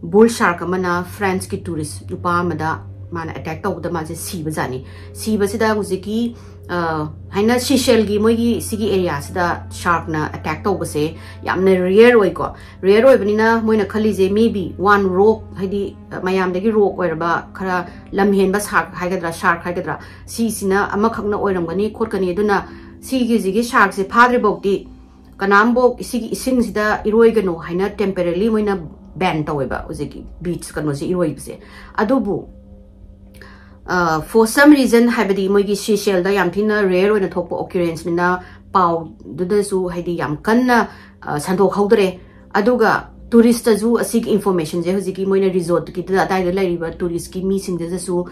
bull shark ꯑꯃꯅ Franceꯀꯤ tourist ꯅꯨꯄꯥ ꯑꯃꯗ ꯃꯥꯅ attack ꯇꯧꯕꯗ ꯃꯥꯁꯦ ꯁꯤꯕꯖꯥꯠꯅꯤ꯫ ꯁꯤꯕꯁꯤꯗ ꯍꯧꯖꯤꯛꯀꯤ, ꯑ, ꯍꯥꯏꯅ Seychelleꯒꯤ ꯃꯣꯏꯒꯤ ꯁꯤꯒꯤ areaꯁꯤꯗ sharkꯅ attack ꯇꯧꯕꯁꯦ ꯌꯥꯝꯅ rare ꯑꯣꯏꯀꯣ꯫ Rare ꯑꯣꯏꯕꯅꯤꯅ ꯃꯣꯏꯅ ꯈꯜꯂꯤꯁꯦ maybe one rogue, ꯍꯥꯏꯗꯤ, ꯑ, ꯃꯌꯥꯝꯗꯒꯤ rogue ꯑꯣꯏꯔꯕ, ꯈꯔ ꯂꯝꯍꯦꯟꯕ shark ꯍꯥꯏꯒꯗ꯭ꯔꯥ, shark ꯍꯥꯏꯒꯗ꯭ꯔꯥ, ꯁꯤꯁꯤꯅ ꯑꯃꯈꯛꯅ ꯑꯣꯏꯔꯝꯒꯅꯤ ꯈꯣꯠꯀꯅꯤ, ꯑꯗꯨꯅ ꯁꯤꯒꯤꯁꯤꯒꯤ ꯁꯥꯔꯛꯁꯦ ꯐꯥꯗ꯭ꯔꯤꯐꯥꯎꯗꯤ ꯀꯅꯥꯝꯐꯧ ꯁꯤꯒꯤ ꯏꯁꯤꯡꯁꯤꯗ ꯏꯔꯣꯏꯒꯅꯨ ꯍꯥꯏꯅ temporarily ꯃꯣꯏꯅ ban ꯇꯧꯋꯦꯕ, ꯍꯧꯖꯤꯛꯀꯤ ꯕꯤꯆ ꯀꯩꯅꯣꯁꯦ ꯏꯔꯣꯏꯕꯁꯦ꯫ ꯑꯗꯨꯕꯨ for some reason, ꯍꯥꯏꯕꯗꯤ ꯃꯣꯏꯒꯤ ꯁꯤꯁꯦꯜꯗ ꯌꯥꯝ ꯊꯤꯅ rare ꯑꯣꯏꯅ ꯊꯣꯛꯄ occurrenceꯅꯤꯅ ꯄꯥꯎꯗꯨꯗꯁꯨ ꯍꯥꯏꯗꯤ ꯌꯥꯝ ꯀꯟꯅ ꯁꯟꯗꯣꯛꯍꯧꯗ꯭ꯔꯦ꯫ ꯑꯗꯨꯒ touristꯇꯁꯨ ꯑꯁꯤꯒꯤ informationꯁꯦ ꯍꯧꯖꯤꯛꯀꯤ ꯃꯣꯏꯅ resortꯀꯤꯗꯨꯗ ꯑꯗꯥꯏꯗ ꯂꯩꯔꯤꯕ touristꯀꯤ ꯃꯤꯁꯤꯡꯗꯨꯗꯁꯨ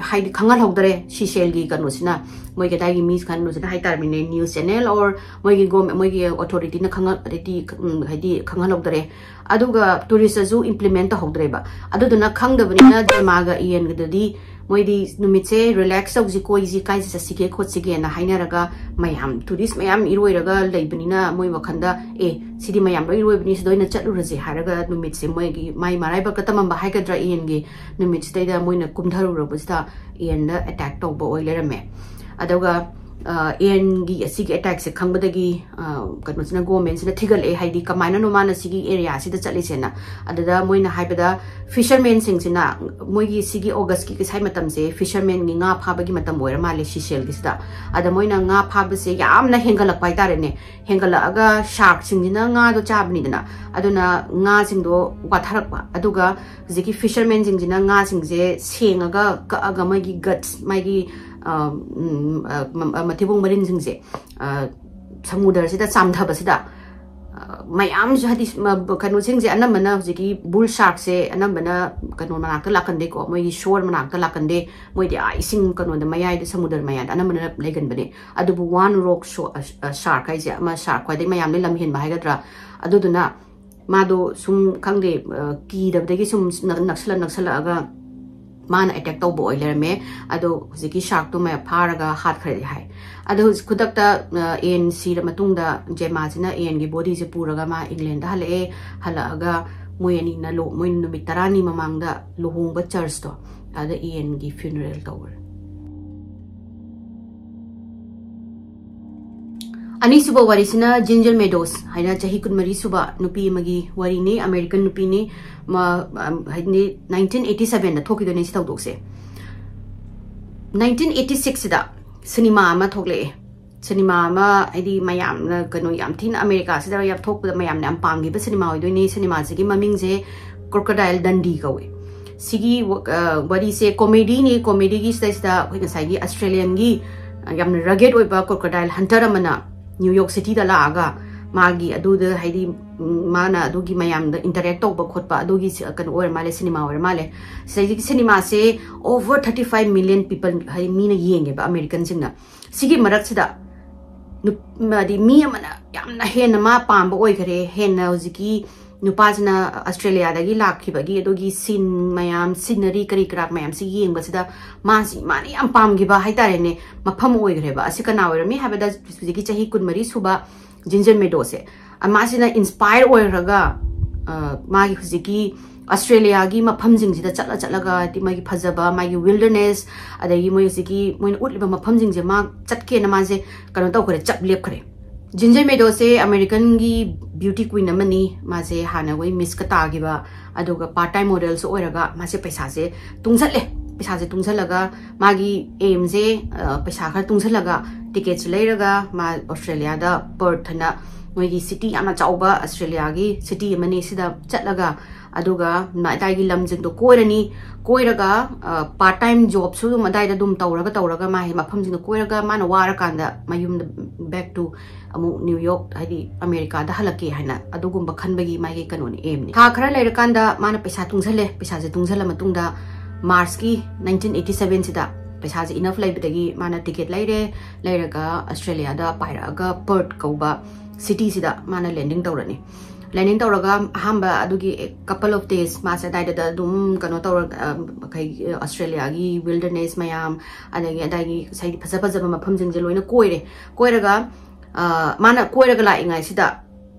ꯍꯥꯏꯗꯤ ꯈꯪꯍꯜꯍꯧꯗ꯭ꯔꯦ꯫ ꯁꯤꯁꯦꯜꯒꯤ ꯀꯩꯅꯣꯁꯤꯅ, ꯃꯣꯏꯒꯤ ꯑꯗꯥꯏꯒꯤ ꯃꯤ ꯀꯩꯅꯣꯁꯤꯅ ꯍꯥꯏꯇꯥꯔꯃꯤꯅꯦ, news channel or ꯃꯣꯏꯒꯤ ꯒꯣꯔꯃꯦꯟ, ꯃꯣꯏꯒꯤ ꯑꯣꯊꯣꯔꯤꯇꯤꯅ ꯈꯪꯍꯜ ꯍꯥꯏꯗꯤ ꯍꯥꯏꯗꯤ ꯈꯪꯍꯜꯍꯧꯗ꯭ꯔꯦ꯫ ꯑꯗꯨꯒ touristꯇꯁꯨ implement ꯇꯧꯍꯧꯗ꯭ꯔꯦꯕ꯫ ꯑꯗꯨꯗꯨꯅ ꯈꯪꯗꯕꯅꯤꯅ ꯖꯦꯃꯥꯒ ꯏꯌꯟꯒꯗꯗꯤ ꯃꯣꯏꯗꯤ ꯅꯨꯃꯤꯠꯁꯦ relax ꯇꯧꯁꯤ, ꯀꯣꯏꯁꯤ, ꯀꯥꯏꯁꯤ ꯆꯠꯁꯤꯒꯦ ꯈꯣꯠꯁꯤꯒꯦꯅ ꯍꯥꯏꯅꯔꯒ, ꯃꯌꯥꯝ tourist ꯃꯌꯥꯝ ꯏꯔꯣꯏꯔꯒ ꯂꯩꯕꯅꯤꯅ ꯃꯣꯏ ꯋꯥꯈꯜꯗ, ꯑꯦ, ꯁꯤꯗꯤ ꯃꯌꯥꯝ ꯂꯣꯏ ꯏꯔꯣꯏꯕꯅꯤ, ꯁꯤꯗ ꯑꯣꯏꯅ ꯆꯠꯂꯨꯔꯁꯦ ꯍꯥꯏꯔꯒ ꯅꯨꯃꯤꯠꯁꯦ ꯃꯣꯏꯒꯤ ꯃꯥꯏ ꯃꯔꯥꯏꯕꯛꯀ ꯇꯝꯃꯝꯕ ꯍꯥꯏꯒꯗ꯭ꯔꯥ, ꯏꯌꯟꯒꯤ ꯅꯨꯃꯤꯠꯁꯤꯗꯩꯗ ꯃꯣꯏꯅ ꯀꯨꯝꯊꯔꯨꯔꯕꯁꯤꯗ ꯏꯌꯟꯗ attack ꯇꯧꯕ ꯑꯣꯏ ꯂꯩꯔꯝꯃꯦ꯫ ꯑꯗꯨꯒ ꯏꯌꯟꯒꯤ ꯑꯁꯤꯒꯤ attackꯁꯦ ꯈꯪꯕꯗꯒꯤ ꯀꯩꯅꯣꯁꯤꯅ, ꯒꯣꯔꯃꯦꯟꯁꯤꯅ ꯊꯤꯒꯠꯂꯛꯑꯦ, ꯍꯥꯏꯗꯤ ꯀꯃꯥꯏꯅꯅꯣ ꯃꯥꯅ ꯁꯤꯒꯤ areaꯁꯤꯗ ꯆꯠꯂꯤꯁꯦꯅ꯫ ꯑꯗꯨꯗ ꯃꯣꯏꯅ ꯍꯥꯏꯕꯗ, fishermanꯁꯤꯡꯁꯤꯅ ꯃꯣꯏꯒꯤ ꯁꯤꯒꯤ Augustꯀꯤ ꯀꯩꯁꯥꯏ ꯃꯇꯝꯁꯦ fishermanꯒꯤ ꯉꯥ ꯐꯥꯕꯒꯤ ꯃꯇꯝ ꯑꯣꯏꯔ ꯃꯥꯜꯂꯦ ꯁꯤꯁꯦꯜꯒꯤꯁꯤꯗ꯫ ꯑꯗ ꯃꯣꯏꯅ ꯉꯥ ꯐꯥꯕꯁꯦ ꯌꯥꯝꯅ ꯍꯦꯟꯒꯠꯂꯛꯄ ꯍꯥꯏꯇꯥꯔꯦꯅꯦ꯫ ꯍꯦꯟꯒꯠꯂꯛꯑꯒ sharkꯁꯤꯡꯁꯤꯅ ꯉꯥꯗꯣ ꯆꯥꯕꯅꯤꯗꯅ, ꯑꯗꯨꯅ ꯉꯥꯁꯤꯡꯗꯣ ꯋꯥꯊꯔꯛꯄ, ꯑꯗꯨꯒ ꯍꯧꯖꯤꯛꯀꯤ fishermanꯁꯤꯡꯁꯤꯅ ꯉꯥꯁꯤꯡꯁꯦ ꯁꯦꯡꯉꯒ ꯀꯛꯑꯒ ꯃꯣꯏꯒꯤ guts, ꯃꯥꯒꯤ ꯃꯊꯤꯕꯣꯡ ꯃꯔꯤꯟꯁꯤꯡꯁꯦ ꯁꯃꯨꯗ꯭ꯔꯁꯤꯗ ꯆꯥꯝꯊꯕꯁꯤꯗ, ꯃꯌꯥꯝꯁꯨ ꯍꯥꯏꯗꯤ ꯀꯩꯅꯣꯁꯤꯡꯁꯦ ꯑꯅꯝꯕꯅ ꯍꯧꯖꯤꯛꯀꯤ bull sharkꯁꯦ ꯑꯅꯝꯕꯅ ꯀꯩꯅꯣ ꯃꯅꯥꯛꯇ ꯂꯥꯛꯀꯟꯗꯦꯀꯣ, ꯃꯣꯏꯒꯤ shore ꯃꯅꯥꯛꯇ ꯂꯥꯛꯀꯟꯗꯦ, ꯃꯣꯏꯗꯤ ꯑꯥ ꯏꯁꯤꯡ ꯀꯩꯅꯣꯗ ꯃꯌꯥꯏꯗ, ꯁꯃꯨꯗ꯭ꯔ ꯃꯌꯥꯏꯗ ꯑꯅꯝꯕꯅ ꯂꯩꯒꯟꯕꯅꯦ꯫ ꯑꯗꯨꯕꯨ one rock shark ꯍꯥꯏꯁꯦ ꯑꯃ shark ꯈ꯭ꯋꯥꯏꯗꯒꯤ ꯃꯌꯥꯝꯗꯒꯤ ꯂꯝ ꯍꯦꯟꯕ ꯍꯥꯏꯒꯗ꯭ꯔꯥ, ꯑꯗꯨꯗꯨꯅ ꯃꯥꯗꯣ ꯁꯨꯝ ꯈꯪꯗꯦ, ꯀꯤꯗꯕꯗꯒꯤ ꯁꯨꯝ ꯅꯛꯁꯜꯂ ꯅꯛꯁꯜꯂꯛꯑꯒ ꯃꯥꯅ attack ꯇꯧꯕ ꯑꯣꯏ ꯂꯩꯔꯝꯃꯦ꯫ ꯑꯗꯣ ꯍꯧꯖꯤꯛꯀꯤ sharkꯇꯣ ꯃꯌꯥꯝ ꯐꯥꯔꯒ ꯍꯥꯠꯈ꯭ꯔꯦꯗꯤ ꯍꯥꯏ꯫ ꯑꯗꯣ ꯍꯧꯖꯤꯛ ꯈꯨꯗꯛꯇ ꯏꯌꯟ ꯁꯤꯔ ꯃꯇꯨꯡꯗ ꯖꯦꯃꯥꯁꯤꯅ ꯏꯌꯟꯒꯤ bodyꯁꯦ ꯄꯨꯔꯒ ꯃꯥ Englandꯗ ꯍꯜꯂꯛꯑꯦ꯫ ꯍꯜꯂꯛꯑꯒ ꯃꯣꯏ ꯑꯅꯤꯅ ꯂꯨ-, ꯃꯣꯏ ꯅꯨꯃꯤꯠ ꯇꯔꯥꯅꯤ ꯃꯃꯥꯡꯗ ꯂꯨꯍꯣꯡꯕ churchꯇꯣ, ꯑꯗ ꯏꯌꯟꯒꯤ funeral ꯇꯧꯈ꯭ꯔꯦ꯫ ꯑꯅꯤꯁꯨꯕ ꯋꯥꯔꯤꯁꯤꯅ Ginger Meadows ꯍꯥꯏꯅ ꯆꯍꯤ ꯀꯨꯟꯃꯔꯤ ꯁꯨꯕ ꯅꯨꯄꯤ ꯑꯃꯒꯤ ꯋꯥꯔꯤꯅꯤ, American ꯅꯨꯄꯤꯅꯤ꯫ ꯃ-, ꯑꯝ, ꯍꯥꯏꯗꯤ nineteen eighty sevenꯗ ꯊꯣꯛꯈꯤꯗꯣꯏꯅꯦ ꯁꯤ ꯊꯧꯗꯣꯛꯁꯦ꯫ Nineteen eighty sixꯁꯤꯗ ꯁꯤꯅꯦꯃꯥ ꯑꯃ ꯊꯣꯛꯂꯛꯑꯦ꯫ ꯁꯤꯅꯦꯃꯥ ꯑꯃ, ꯍꯥꯏꯗꯤ ꯃꯌꯥꯝꯅ ꯀꯩꯅꯣ ꯌꯥꯝ ꯊꯤꯅ ꯑꯃꯦꯔꯤꯀꯥꯁꯤꯗ ꯌꯥꯝ ꯊꯣꯛꯄꯗ ꯃꯌꯥꯝꯅ ꯌꯥꯝ ꯄꯥꯝꯈꯤꯕ ꯁꯤꯅꯦꯃꯥ ꯑꯣꯏꯗꯣꯏꯅꯤ꯫ ꯁꯤꯅꯦꯃꯥꯁꯤꯒꯤ ꯃꯃꯤꯡꯁꯦ Crocodile Dundee ꯀꯧꯋꯦ꯫ ꯁꯤꯒꯤ ꯋ-, ꯑ, ꯋꯥꯔꯤꯁꯦ ꯀꯣꯃꯦꯗꯤꯅꯤ꯫ ꯀꯣꯃꯦꯗꯤꯒꯤ ꯁꯤꯗꯩꯁꯤꯗ ꯑꯩꯈꯣꯏ ꯉꯁꯥꯏꯒꯤ ꯑꯁꯇ꯭ꯔꯦꯂꯤꯌꯟꯒꯤ, ꯑ, ꯌꯥꯝꯅ rugged ꯑꯣꯏꯕ crocodile hunter ꯑꯃꯅ ꯅ꯭ꯌꯨ ꯌꯣꯔꯛ ꯁꯤꯇꯤꯗ ꯂꯥꯛꯑꯒ ꯃꯥꯒꯤ ꯑꯗꯨꯗ, ꯍꯥꯏꯗꯤ, ꯎꯝ, ꯃꯥꯅ ꯑꯗꯨꯒꯤ ꯃꯌꯥꯝꯗ interact ꯇꯧꯕ ꯈꯣꯠꯄ ꯑꯗꯨꯒꯤ ꯁꯤ-, ꯀꯩꯅꯣ ꯑꯣꯏꯔ ꯃꯥꯜꯂꯦ, ꯁꯤꯅꯦꯃꯥ ꯑꯣꯏꯔ ꯃꯥꯜꯂꯦ꯫ ꯁꯤꯗꯩꯁꯤꯒꯤ ꯁꯤꯅꯦꯃꯥꯁꯦ over thirty five million people, ꯍꯥꯏꯗꯤ, ꯃꯤꯅ ꯌꯦꯡꯉꯦꯕ ꯑꯃꯦꯔꯤꯀꯟꯁꯤꯡꯅ꯫ ꯁꯤꯒꯤ ꯃꯔꯛꯁꯤꯗ ꯅꯨꯞ-, ꯍꯥꯏꯗꯤ, ꯃꯤ ꯑꯃꯅ ꯌꯥꯝꯅ ꯍꯦꯟꯅ ꯃꯥ ꯄꯥꯝꯕ ꯑꯣꯏꯈꯔꯦ, ꯍꯦꯟꯅ ꯍꯧꯖꯤꯛꯀꯤ ꯅꯨꯄꯥꯁꯤꯅ ꯑꯁꯇ꯭ꯔꯦꯂꯤꯌꯥꯗꯒꯤ ꯂꯥꯛꯈꯤꯕꯒꯤ ꯑꯗꯨꯒꯤ scene ꯃꯌꯥꯝ, scenery ꯀꯔꯤ ꯀꯔꯥ ꯃꯌꯥꯝꯁꯤ ꯌꯦꯡꯕꯁꯤꯗ ꯃꯥꯁꯤ, ꯃꯥꯅ ꯌꯥꯝ ꯄꯥꯝꯈꯤꯕ ꯍꯥꯏꯇꯥꯔꯦꯅꯦ, ꯃꯐꯝ ꯑꯣꯏꯈ꯭ꯔꯦꯕ꯫ ꯑꯁꯤ ꯀꯅꯥ ꯑꯣꯏꯔꯝꯃꯤ ꯍꯥꯏꯕꯗ, ꯍꯧꯖꯤꯛꯀꯤ ꯆꯍꯤ ꯀꯨꯟꯃꯔꯤ ꯁꯨꯕ ꯖꯤꯟꯖꯔ ꯃꯦꯗꯣꯁꯦ, ꯑ, ꯃꯥꯁꯤꯅ inspire ꯑꯣꯏꯔꯒ, ꯑ, ꯃꯥꯒꯤ ꯍꯧꯖꯤꯛꯀꯤ ꯑꯁꯇ꯭ꯔꯦꯂꯤꯌꯥꯒꯤ ꯃꯐꯝꯁꯤꯡꯁꯤꯗ ꯆꯠꯂ ꯆꯠꯂꯒ, ꯍꯥꯏꯗꯤ ꯃꯥꯒꯤ ꯐꯖꯕ, ꯃꯥꯒꯤ wilderness, ꯑꯗꯒꯤ ꯃꯣꯏ ꯍꯧꯖꯤꯛꯀꯤ ꯃꯣꯏꯅ ꯎꯠꯂꯤꯕ ꯃꯐꯝꯁꯤꯡꯁꯦ ꯃꯥ ꯆꯠꯀꯦꯅ ꯃꯥꯁꯦ ꯀꯩꯅꯣ ꯇꯧꯈ꯭ꯔꯦ, ꯆꯞ ꯂꯦꯞꯈ꯭ꯔꯦ꯫ ꯖꯤꯟꯖꯔ ꯃꯦꯗꯣꯁꯦ ꯑꯃꯦꯔꯤꯀꯟꯒꯤ beauty queen ꯑꯃꯅꯤ꯫ ꯃꯥꯁꯦ ꯍꯥꯟꯅ ꯑꯩꯈꯣꯏ ꯃꯤꯁꯀ ꯇꯥꯈꯤꯕ, ꯑꯗꯨꯒ part time modelꯁꯨ ꯑꯣꯏꯔꯒ ꯃꯥꯁꯦ ꯄꯩꯁꯥꯁꯦ ꯇꯨꯡꯁꯜꯂꯦ꯫ ꯄꯩꯁꯥꯁꯦ ꯇꯨꯡꯁꯜꯂꯒ ꯃꯥꯒꯤ aimꯁꯦ, ꯑ, ꯄꯩꯁꯥ ꯈꯔ ꯇꯨꯡꯁꯜꯂꯒ ticketꯁꯦ ꯂꯩꯔꯒ ꯃꯥ ꯑꯁꯇ꯭ꯔꯦꯂꯤꯌꯥꯗ Perth ꯍꯥꯏꯅ ꯃꯣꯏꯒꯤ city ꯌꯥꯝꯅ ꯆꯥꯎꯕ ꯑꯁꯇ꯭ꯔꯦꯂꯤꯌꯥꯒꯤ city ꯑꯃꯅꯤ꯫ ꯁꯤꯗ ꯆꯠꯂꯒ ꯑꯗꯨꯒ ꯃꯥ ꯑꯗꯥꯏꯒꯤ ꯂꯝꯁꯤꯡꯗꯣ ꯀꯣꯏꯔꯅꯤ꯫ ꯀꯣꯏꯔꯒ, ꯑ, part time jobꯁꯨ ꯑꯗꯨꯝ ꯑꯗꯥꯏꯗ ꯑꯗꯨꯝ ꯇꯧꯔꯒ ꯇꯧꯔꯒ ꯃꯥ ꯍꯦꯛ ꯃꯐꯝꯁꯤꯡꯗꯣ ꯀꯣꯏꯔꯒ ꯃꯥꯅ ꯋꯥꯔꯀꯥꯟꯗ ꯃꯌꯨꯝꯗ back to ꯑꯃꯨꯛ ꯅ꯭ꯌꯨ ꯌꯣꯔꯛ, ꯍꯥꯏꯗꯤ ꯑꯃꯦꯔꯤꯀꯥꯗ ꯍꯜꯂꯛꯀꯦ ꯍꯥꯏꯅ ꯑꯗꯨꯒꯨꯝꯕ ꯈꯟꯕꯒꯤ ꯃꯥꯒꯤ ꯀꯩꯅꯣꯅꯤ, aimꯅꯤ꯫ ꯊꯥ ꯈꯔ ꯂꯩꯔꯀꯥꯟꯗ ꯃꯥꯅ ꯄꯩꯁꯥ ꯇꯨꯡꯁꯜꯂꯦ꯫ ꯄꯩꯁꯥꯁꯦ ꯇꯨꯡꯁꯜꯂ ꯃꯇꯨꯡꯗ Marchꯀꯤ nineteen eighty sevenꯁꯤꯗ ꯄꯩꯁꯥꯁꯦ enough ꯂꯩꯕꯗꯒꯤ ꯃꯥꯅ ticket ꯂꯩꯔꯦ꯫ ꯂꯩꯔꯒ ꯑꯁꯇ꯭ꯔꯦꯂꯤꯌꯥꯗ ꯄꯥꯏꯔꯛꯑꯒ Perth ꯀꯧꯕ cityꯁꯤꯗ ꯃꯥꯅ landing ꯇꯧꯔꯅꯤ꯫ Landing ꯇꯧꯔꯒ ꯑꯍꯥꯟꯕ ꯑꯗꯨꯒꯤ couple of days ꯃꯥꯁꯦ ꯑꯗꯥꯏꯗ ꯑꯗꯨꯝ ꯀꯩꯅꯣ ꯇꯧꯔꯒ, ꯑ, ꯀꯩ, ꯑꯁꯇ꯭ꯔꯦꯂꯤꯌꯥꯒꯤ wilderness ꯃꯌꯥꯝ, ꯑꯗꯒꯤ ꯑꯗꯥꯏꯒꯤ ꯉꯁꯥꯏꯒꯤ ꯐꯖ ꯐꯖꯕ ꯃꯐꯝꯁꯤꯡꯁꯦ ꯂꯣꯏꯅ ꯀꯣꯏꯔꯦ꯫ ꯀꯣꯏꯔꯒ, ꯑ, ꯃꯥꯅ ꯀꯣꯏꯔꯒ ꯂꯥꯛꯏꯉꯩꯁꯤꯗ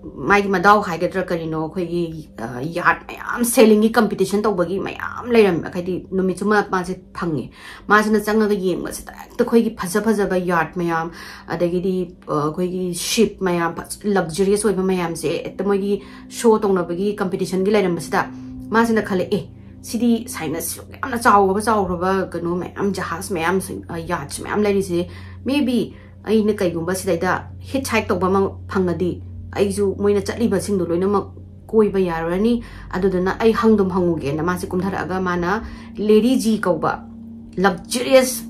ꯃꯥꯒꯤ ꯃꯗꯥꯎ ꯍꯥꯏꯒꯗ꯭ꯔꯥ ꯀꯔꯤꯅꯣ, ꯑꯩꯈꯣꯏꯒꯤ, ꯑ, yacht ꯃꯌꯥꯝ sailingꯒꯤ competition ꯇꯧꯕꯒꯤ ꯃꯌꯥꯝ ꯂꯩꯔꯝꯃꯦ꯫ ꯍꯥꯏꯗꯤ ꯅꯨꯃꯤꯠꯁꯨꯃ ꯃꯥꯁꯦ ꯐꯪꯉꯦ꯫ ꯃꯥꯁꯤꯅ ꯆꯪꯉꯒ ꯌꯦꯡꯕꯁꯤꯗ ꯍꯦꯛꯇ ꯑꯩꯈꯣꯏꯒꯤ ꯐꯖ ꯐꯖꯕ yacht ꯃꯌꯥꯝ, ꯑꯗꯒꯤꯗꯤ, ꯑ, ꯑꯩꯈꯣꯏꯒꯤ ship ꯃꯌꯥꯝ, ꯐꯖ-, luxurious ꯑꯣꯏꯕ ꯃꯌꯥꯝꯁꯦ ꯍꯦꯛꯇ ꯃꯣꯏꯒꯤ show ꯇꯧꯅꯕꯒꯤ competitionꯒꯤ ꯂꯩꯔꯝꯕꯁꯤꯗ ꯃꯥꯁꯤꯅ ꯈꯜꯂꯦ, "ꯑꯦ, ꯁꯤꯗꯤ ꯁꯥꯏꯅ ꯌꯥꯝꯅ ꯆꯥꯎꯈ꯭ꯔꯕ, ꯆꯥꯎꯈ꯭ꯔꯕ ꯀꯩꯅꯣ ꯃꯌꯥꯝ, ꯖꯍꯥꯖ ꯃꯌꯥꯝ, ꯑ, yacht ꯃꯌꯥꯝ ꯂꯩꯔꯤꯁꯦ, maybe ꯑꯩꯅ ꯀꯩꯒꯨꯝꯕ ꯁꯤꯗꯩꯗ hitchhike ꯇꯧꯕ ꯑꯃ ꯐꯪꯉꯗꯤ ꯑꯩꯁꯨ ꯃꯣꯏꯅ ꯆꯠꯂꯤꯕꯁꯤꯡꯗꯣ ꯂꯣꯏꯅꯃꯛ ꯀꯣꯏꯕ ꯌꯥꯔꯨꯔꯅꯤ꯫ ꯑꯗꯨꯗꯨꯅ ꯑꯩ ꯍꯪꯗꯨꯝ ꯍꯪꯉꯨꯒꯦꯅ ꯃꯥꯁꯦ ꯀꯨꯝꯊꯔꯛꯑꯒ ꯃꯥꯅ ꯂꯦꯔꯤ ꯖꯤ ꯀꯧꯕ luxurious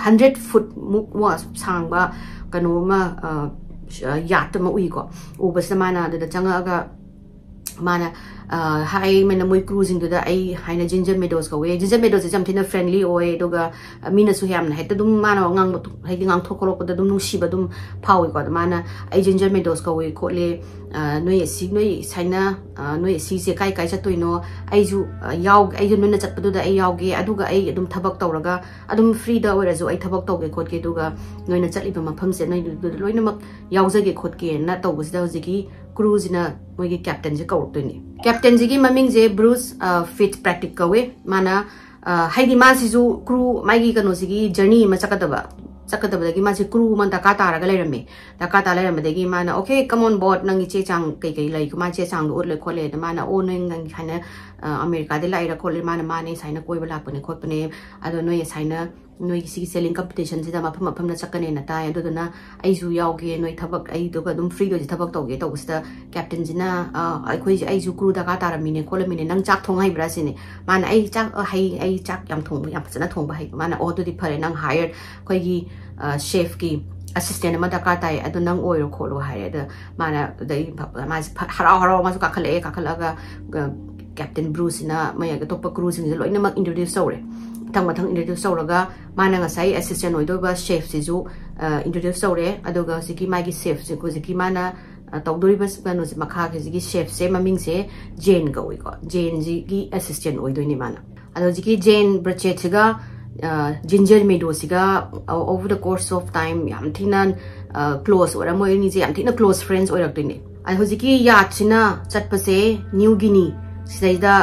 hundred foot ꯃꯨꯛ ꯋꯥ ꯁꯥꯡꯕ ꯀꯩꯅꯣ ꯑꯃ, ꯌꯥꯠ ꯑꯃ ꯎꯏꯀꯣ꯫ ꯎꯕꯁꯤꯗ ꯃꯥꯅ ꯑꯗꯨꯗ ꯆꯪꯉꯛꯑꯒ ꯃꯥꯅ ꯍꯥꯏ ꯃꯥꯅ ꯃꯣꯏ ꯀ꯭ꯔꯨꯁꯤꯡꯗꯨꯗ ꯑꯩ ꯍꯥꯏꯅ ꯖꯤꯟꯖꯔ ꯃꯦꯗꯣꯁ ꯀꯧꯋꯦ꯫ ꯖꯤꯟꯖꯔ ꯃꯦꯗꯣꯁꯁꯦ ꯌꯥꯝ ꯊꯤꯅ friendly ꯑꯣꯏ, ꯑꯗꯨꯒ ꯃꯤꯅꯁꯨ ꯌꯥꯝꯅ ꯍꯦꯛꯇ ꯑꯗꯨꯝ ꯃꯥꯅ ꯉꯥꯡꯕ ꯍꯥꯏꯗꯤ ꯉꯥꯡꯊꯣꯛ ꯈꯣꯠꯂꯛꯄꯗ ꯑꯗꯨꯝ ꯅꯨꯡꯁꯤꯕ ꯑꯗꯨꯝ ꯐꯥꯎꯏꯀꯣ꯫ ꯑꯗꯣ ꯃꯥꯅ ꯑꯩ ꯖꯤꯟꯖꯔ ꯃꯦꯗꯣꯁ ꯀꯧꯋꯦ ꯈꯣꯠꯂꯦ, ꯅꯣꯏ ꯑꯁꯤ ꯅꯣꯏ ꯁꯥꯏꯅ ꯅꯣꯏ ꯑꯁꯤꯁꯦ ꯀꯥꯏ ꯀꯥꯏ ꯆꯠꯇꯣꯏꯅꯣ, ꯑꯩꯁꯨ ꯌꯥꯎ ꯑꯩꯁꯨ ꯅꯣꯏꯅ ꯆꯠꯄꯗꯨꯗ ꯑꯩ ꯌꯥꯎꯒꯦ, ꯑꯗꯨꯒ ꯑꯩ ꯑꯗꯨꯝ ꯊꯕꯛ ꯇꯧꯔꯒ ꯑꯗꯨꯝ freeꯗ ꯑꯣꯏꯔꯁꯨ ꯑꯩ ꯊꯕꯛ ꯇꯧꯒꯦ ꯈꯣꯠꯀꯦ, ꯑꯗꯨꯒ ꯅꯣꯏꯅ ꯆꯠꯂꯤꯕ ꯃꯐꯝꯁꯦ ꯅꯣꯏꯗꯨꯗ ꯂꯣꯏꯅꯃꯛ ꯌꯥꯎꯖꯒꯦ ꯈꯣꯠꯀꯦꯅ ꯇꯧꯕꯁꯤꯗ ꯍꯧꯖꯤꯛꯀꯤ ꯀ꯭ꯔꯨꯁꯤꯅ ꯃꯣꯏꯒꯤ ꯀꯦꯞꯇꯦꯟꯁꯦ ꯀꯧꯔꯛꯇꯣꯏꯅꯦ꯫ ꯀꯦꯞꯇꯦꯟꯁꯤꯒꯤ ꯃꯃꯤꯡꯁꯦ ꯕ꯭ꯔꯨꯁ ꯐꯤꯠꯁ ꯄ꯭ꯔꯦꯇꯤꯛ ꯀꯧꯋꯦ꯫ ꯃꯥꯅ ꯍꯥꯏꯗꯤ ꯃꯥꯁꯤꯁꯨ ꯀ꯭ꯔꯨ ꯃꯥꯒꯤ ꯀꯩꯅꯣꯁꯤꯒꯤ ꯖꯔꯅꯤ ꯑꯃ ꯆꯠꯀꯗꯕ ꯆꯠꯀꯗꯕꯗꯒꯤ ꯃꯥꯁꯦ ꯀ꯭ꯔꯨ ꯑꯃ ꯗꯔꯀꯥꯔ ꯇꯥꯔꯒ ꯂꯩꯔꯝꯃꯦ꯫ ꯗꯔꯀꯥꯔ ꯇꯥ ꯂꯩꯔꯝꯕꯗꯒꯤ ꯃꯥꯅ okay, come on board, ꯅꯪꯒꯤ ꯆꯦ ꯆꯥꯡ ꯀꯩꯀꯩ ꯂꯩ, ꯃꯥ ꯆꯦ ꯆꯥꯡꯗꯣ ꯎꯠꯂꯦ ꯈꯣꯠꯂꯦ꯫ ꯑꯗ ꯃꯥꯅ ꯑꯣ ꯅꯪ ꯅꯪ ꯁꯨꯃꯥꯏꯅ ꯑꯃꯦꯔꯤꯀꯥꯗ ꯂꯥꯛꯏꯔ ꯈꯣꯠꯂꯦ, ꯃꯥꯅ ꯃꯥꯅꯦ ꯁꯨꯃꯥꯏꯅ ꯀꯣꯏꯕ ꯂꯥꯛꯄꯅꯦ ꯈꯣꯠꯄꯅꯦ, ꯑꯗꯣ ꯅꯣꯏ ꯁꯨꯃꯥꯏꯅ ꯅꯣꯏꯒꯤ ꯁꯤꯒꯤ sailing competitionꯁꯤꯗ ꯃꯐꯝ ꯃꯐꯝꯗ ꯆꯠꯀꯅꯦꯅ ꯇꯥꯏ, ꯑꯗꯨꯗꯨꯅ ꯑꯩꯁꯨ ꯌꯥꯎꯒꯦ, ꯅꯣꯏ ꯊꯕꯛ ꯑꯩꯗꯨꯒ ꯑꯗꯨꯝ freeꯗ ꯑꯣꯏꯁꯦ ꯊꯕꯛ ꯇꯧꯒꯦ ꯇꯧꯕꯁꯤꯗ ꯀꯦꯞꯇꯦꯟꯁꯤꯅ ꯑꯩꯈꯣꯏꯁꯦ ꯑꯩꯁꯨ ꯀ꯭ꯔꯨ ꯗꯔꯀꯥꯔ ꯇꯥꯔꯝꯃꯤꯅꯦ ꯈꯣꯠꯂꯝꯃꯤꯅꯦ, ꯅꯪ ꯆꯥꯛ ꯊꯣꯡ ꯍꯩꯕ꯭ꯔꯥ ꯁꯤꯅꯦ꯫ ꯃꯥꯅ ꯑꯩ ꯆꯥꯛ ꯍꯩ, ꯑꯩ ꯆꯥꯛ ꯌꯥꯝ ꯊꯣꯡꯕ ꯌꯥꯝ ꯐꯖꯅ ꯊꯣꯡꯕ ꯍꯩ꯫ ꯃꯥꯅ ꯑꯣ ꯑꯗꯨꯗꯤ ꯐꯔꯦ, ꯅꯪ hired ꯑꯩꯈꯣꯏꯒꯤ chefꯀꯤ assistant ꯑꯃ ꯗꯔꯀꯥꯔ ꯇꯥꯏ, ꯑꯗꯣ ꯅꯪ ꯑꯣꯏꯔꯣ ꯈꯣꯠꯂꯣ ꯍꯥꯏꯔꯦ꯫ ꯑꯗ ꯃꯥꯅ ꯑꯗꯩ ꯃꯥꯁꯦ ꯍꯔꯥꯎ ꯍꯔꯥꯎ ꯃꯥꯁꯨ ꯀꯥꯈꯠꯂꯛꯑꯦ꯫ ꯀꯥꯈꯠꯂꯛꯑꯒ ꯀꯦꯞꯇꯦꯟ ꯕ꯭ꯔꯨꯁꯤꯅ ꯃꯣꯏ ꯑꯇꯣꯞꯄ ꯀ꯭ꯔꯨꯁꯤꯡꯁꯦ ꯂꯣꯏꯅꯃꯛ introduce ꯇꯧꯔꯦ꯫ ꯃꯊꯪ ꯃꯊꯪ introduce ꯇꯧꯔꯒ ꯃꯥꯅ ꯉꯁꯥꯏ assistant ꯑꯣꯏꯗꯧꯕ chefꯁꯤꯁꯨ introduce ꯇꯧꯔꯦ꯫ ꯑꯗꯨꯒ ꯍꯧꯖꯤꯛꯀꯤ ꯃꯥꯒꯤ chefꯁꯦ ꯍꯧꯖꯤꯛꯀꯤ ꯃꯥꯅ ꯇꯧꯗꯣꯔꯤꯕ ꯀꯩꯅꯣꯁꯦ ꯃꯈꯥꯒꯤ ꯍꯧꯖꯤꯛꯀꯤ chefꯁꯦ ꯃꯃꯤꯡꯁꯦ ꯖꯦꯟ ꯀꯧꯏꯀꯣ꯫ ꯖꯦꯟꯁꯤꯒꯤ assistant ꯑꯣꯏꯗꯣꯏꯅꯦ ꯃꯥꯅ꯫ ꯑꯗꯣ ꯍꯧꯖꯤꯛꯀꯤ ꯖꯦꯟ ꯕ꯭ꯔꯆꯦꯠꯁꯤꯒ ginger ꯃꯦꯗꯣꯁꯤꯒ over the course of time ꯌꯥꯝ ꯊꯤꯅ close ꯑꯣꯏꯔ, ꯃꯣꯏ ꯑꯅꯤꯁꯦ ꯌꯥꯝ ꯊꯤꯅ close friends ꯑꯣꯏꯔꯛꯇꯣꯏꯅꯦ꯫ ꯑꯗ ꯍꯧꯖꯤꯛꯀꯤ ꯌꯥꯠꯁꯤꯅ ꯆꯠꯄꯁꯦ ꯅ꯭ꯌꯨ ꯒꯤꯅꯤ ꯁꯤꯗꯩꯗ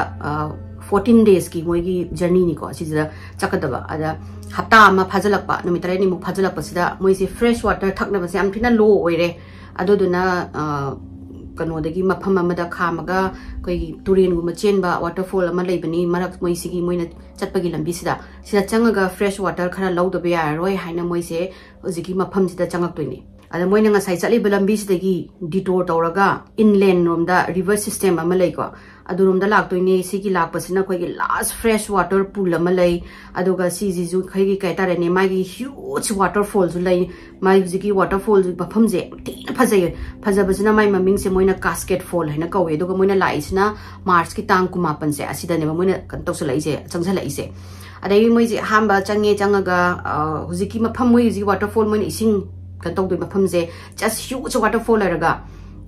fourteen daysꯀꯤ ꯃꯣꯏꯒꯤ journeyꯅꯤꯀꯣ꯫ ꯁꯤꯁꯤꯗ ꯆꯠꯀꯗꯕ ꯑꯗ ꯍꯞꯇꯥ ꯑꯃ ꯐꯥꯖꯤꯜꯂꯛꯄ, ꯅꯨꯃꯤꯠ ꯇꯔꯦꯠꯅꯤꯃꯨꯛ ꯐꯥꯖꯤꯜꯂꯛꯄꯁꯤꯗ ꯃꯣꯏꯁꯦ fresh water ꯊꯛꯅꯕꯁꯦ ꯌꯥꯝ ꯊꯤꯅ low ꯑꯣꯏꯔꯦ꯫ ꯑꯗꯨꯗꯨꯅ ꯀꯩꯅꯣꯗꯒꯤ ꯃꯐꯝ ꯑꯃꯗ ꯈꯥꯝꯃꯒ ꯑꯩꯈꯣꯏꯒꯤ ꯇꯨꯔꯦꯟꯒꯨꯝꯕ ꯆꯦꯟꯕ waterfall ꯑꯃ ꯂꯩꯕꯅꯤ ꯃꯔꯛ, ꯃꯣꯏꯁꯤꯒꯤ ꯃꯣꯏꯅ ꯆꯠꯄꯒꯤ ꯂꯝꯕꯤꯁꯤꯗ, ꯁꯤꯗ ꯆꯪꯉꯒ fresh water ꯈꯔ ꯂꯧꯗꯕ ꯌꯥꯔꯔꯣꯏ ꯍꯥꯏꯅ ꯃꯣꯏꯁꯦ ꯍꯧꯖꯤꯛꯀꯤ ꯃꯐꯝꯁꯤꯗ ꯆꯪꯉꯛꯇꯣꯏꯅꯤ꯫ ꯑꯗ ꯃꯣꯏꯅ ꯉꯁꯥꯏ ꯆꯠꯂꯤꯕ ꯂꯝꯕꯤꯁꯤꯗꯒꯤ detour ꯇꯧꯔꯒ inland ꯔꯣꯝꯗ river system ꯑꯃ ꯂꯩꯀꯣ, ꯑꯗꯨꯔꯣꯝꯗ ꯂꯥꯛꯇꯣꯏꯅꯦ꯫ ꯁꯤꯒꯤ ꯂꯥꯛꯄꯁꯤꯅ ꯑꯩꯈꯣꯏꯒꯤ last fresh water pool ꯑꯃ ꯂꯩ꯫ ꯑꯗꯨꯒ ꯁꯤꯁꯤꯁꯨ ꯑꯩꯈꯣꯏꯒꯤ ꯀꯩ ꯍꯥꯏꯇꯥꯔꯦꯅꯦ, ꯃꯥꯒꯤ huge waterfallꯁꯨ ꯂꯩ꯫ ꯃꯥꯒꯤ ꯍꯧꯖꯤꯛꯀꯤ waterfall ꯃꯐꯝꯁꯦ ꯌꯥꯝ ꯊꯤꯅ ꯐꯖꯩꯌꯦ꯫ ꯐꯖꯕꯁꯤꯅ ꯃꯥꯏ ꯃꯃꯤꯡꯁꯦ ꯃꯣꯏꯅ Cascade Fall ꯍꯥꯏꯅ ꯀꯧꯋꯦ꯫ ꯑꯗꯨꯒ ꯃꯣꯏꯅ ꯂꯥꯛꯏꯁꯤꯅ Marchꯀꯤ ꯇꯥꯡ ꯀꯨꯟꯃꯥꯄꯟꯁꯦ, ꯑꯁꯤꯗꯅꯦꯕ ꯃꯣꯏꯅ ꯀꯩꯅꯣ ꯇꯧꯁꯜꯂꯛꯏꯁꯦ, ꯆꯪꯁꯜꯂꯛꯏꯁꯦ꯫ ꯑꯗꯩ ꯃꯣꯏꯁꯦ ꯑꯍꯥꯟꯕ ꯆꯪꯉꯦ, ꯆꯪꯉꯒ, ꯑ, ꯍꯧꯖꯤꯛꯀꯤ ꯃꯐꯝ, ꯃꯣꯏ ꯍꯧꯖꯤꯛ waterfall, ꯃꯣꯏꯅ ꯏꯁꯤꯡ ꯀꯩꯅꯣ ꯇꯧꯗꯣꯏ ꯃꯐꯝꯁꯦ, just huge waterfall ꯂꯩꯔꯒ,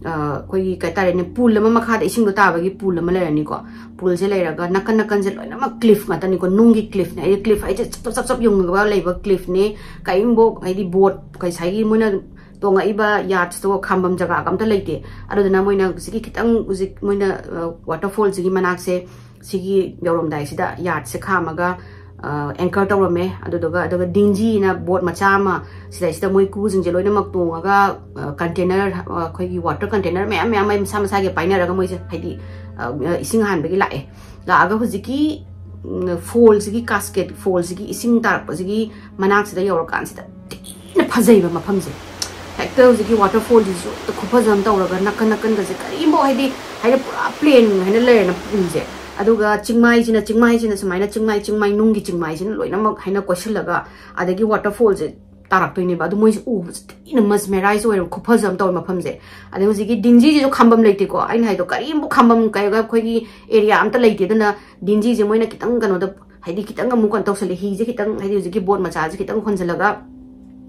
ꯑ, ꯑꯩꯈꯣꯏꯒꯤ ꯀꯩ ꯍꯥꯏꯇꯥꯔꯦꯅꯦ, pool ꯑꯃ ꯃꯈꯥꯗ ꯏꯁꯤꯡꯗꯣ ꯇꯥꯕꯒꯤ pool ꯑꯃ ꯂꯩꯔꯅꯤꯀꯣ꯫ Poolꯁꯦ ꯂꯩꯔꯒ ꯅꯥꯀꯟ ꯅꯥꯀꯟꯁꯦ ꯂꯣꯏꯅꯃꯛ cliff ꯉꯥꯛꯇꯅꯤꯀꯣ, ꯅꯨꯡꯒꯤ cliffꯅꯦ꯫ ꯍꯥꯏꯗꯤ cliff ꯍꯥꯏꯁꯦ ꯆꯞ ꯆꯞ ꯆꯞ ꯌꯨꯡꯉꯒ ꯂꯩꯕ cliffꯅꯦ꯫ ꯀꯔꯤꯝꯐꯥꯎ ꯍꯥꯏꯗꯤ boat, ꯉꯁꯥꯏꯒꯤ ꯃꯣꯏꯅ ꯇꯣꯡꯉꯛꯏꯕ yachtꯁꯇꯣ ꯈꯥꯝꯕꯝ ꯖꯒꯥꯒ ꯑꯝꯇ ꯂꯩꯇꯦ꯫ ꯑꯗꯨꯗꯨꯅ ꯃꯣꯏꯅ ꯍꯧꯖꯤꯛꯀꯤ ꯈꯤꯇꯪ, ꯍꯧꯖꯤꯛ ꯃꯣꯏꯅ, ꯑ, waterfallꯁꯤꯒꯤ ꯃꯅꯥꯛꯁꯦ, ꯁꯤꯒꯤ ꯌꯧꯔꯝꯗꯥꯏꯁꯤꯗ yachtꯁꯦ ꯈꯥꯝꯃꯒ, ꯑ, anchor ꯇꯧꯔꯝꯃꯦ꯫ ꯑꯗꯨꯗꯨꯒ, ꯑꯗꯨꯒ dinghyꯅ boat ꯃꯆꯥ ꯑꯃ, ꯁꯤꯗꯩꯁꯤꯗ ꯃꯣꯏ crewꯁꯤꯡꯁꯦ ꯂꯣꯏꯅꯃꯛ ꯇꯣꯡꯉꯒ, ꯑ, container, ꯑ, ꯑꯩꯈꯣꯏꯒꯤ water container ꯃꯌꯥꯝ ꯃꯌꯥꯝ ꯃꯣꯏ ꯃꯁꯥ ꯃꯁꯥꯒꯤ ꯄꯥꯏꯅꯔꯒ ꯃꯣꯏꯁꯦ ꯍꯥꯏꯗꯤ, ꯑ, ꯏꯁꯤꯡ ꯍꯥꯟꯕꯒꯤ ꯂꯥꯛꯑꯦ꯫ ꯂꯥꯛꯑꯒ ꯍꯧꯖꯤꯛꯀꯤ, ꯎꯝ, fallꯁꯤꯒꯤ, Cascade Fallꯁꯤꯒꯤ ꯏꯁꯤꯡ ꯇꯥꯔꯛꯄꯁꯤꯒꯤ ꯃꯅꯥꯛꯁꯤꯗ ꯌꯧꯔꯀꯥꯟꯁꯤꯗ ꯊꯤꯅ ꯐꯖꯩꯕ ꯃꯐꯝꯁꯦ꯫ ꯍꯦꯛꯇ ꯍꯧꯖꯤꯛꯀꯤ waterfallꯁꯤꯁꯨ ꯍꯦꯛꯇ ꯈꯨꯐꯖ ꯑꯃ ꯇꯧꯔꯒ ꯅꯥꯀꯟ ꯅꯥꯀꯟꯒꯁꯦ ꯀꯔꯤꯝꯐꯥꯎ ꯍꯥꯏꯗꯤ, ꯍꯥꯏꯅ ꯄꯨꯔꯥ plain ꯍꯥꯏꯅ ꯂꯩꯔꯦꯅ ꯄꯨꯝꯁꯦ꯫ ꯑꯗꯨꯒ ꯆꯤꯡꯃꯥꯏꯁꯤꯅ, ꯆꯤꯡꯃꯥꯏꯁꯤꯅ ꯁꯨꯃꯥꯏꯅ ꯆꯤꯡꯃꯥꯏ, ꯆꯤꯡꯃꯥꯏ ꯅꯨꯡꯒꯤ ꯆꯤꯡꯃꯥꯏꯁꯤꯅ ꯂꯣꯏꯅꯃꯛ ꯍꯥꯏꯅ ꯀꯣꯏꯁꯤꯜꯂꯒ ꯑꯗꯒꯤ waterfallꯁꯦ ꯇꯥꯔꯛꯇꯣꯏꯅꯦꯕ꯫ ꯑꯗꯨ ꯃꯣꯏꯁꯦ ꯎꯕꯁꯦ ꯊꯤꯅ mesmerize ꯑꯣꯏꯔꯕ ꯈꯨꯐꯖ ꯑꯃ ꯇꯧꯋꯦ ꯃꯐꯝꯁꯦ꯫ ꯑꯗꯩ ꯍꯧꯖꯤꯛꯀꯤ dinghyꯁꯤꯁꯨ ꯈꯥꯝꯕꯝ ꯂꯩꯇꯦꯀꯣ, ꯑꯩꯅ ꯍꯥꯏꯗꯣ ꯀꯔꯤꯝꯐꯥꯎ ꯈꯥꯝꯕꯝ ꯀꯩꯒ ꯑꯩꯈꯣꯏꯒꯤ area ꯑꯝꯇ ꯂꯩꯇꯦ꯫ ꯑꯗꯨꯅ dinghyꯁꯦ ꯃꯣꯏꯅ ꯈꯤꯇꯪ ꯀꯩꯅꯣꯗ ꯍꯥꯏꯗꯤ ꯈꯤꯇꯪ ꯑꯃꯨꯛ ꯀꯩꯅꯣ ꯇꯧꯁꯜꯂꯦ, ꯍꯤꯁꯦ ꯈꯤꯇꯪ ꯍꯥꯏꯗꯤ ꯍꯧꯖꯤꯛꯀꯤ boat ꯃꯆꯥꯁꯦ ꯈꯤꯇꯪ ꯍꯣꯟꯖꯜꯂꯒ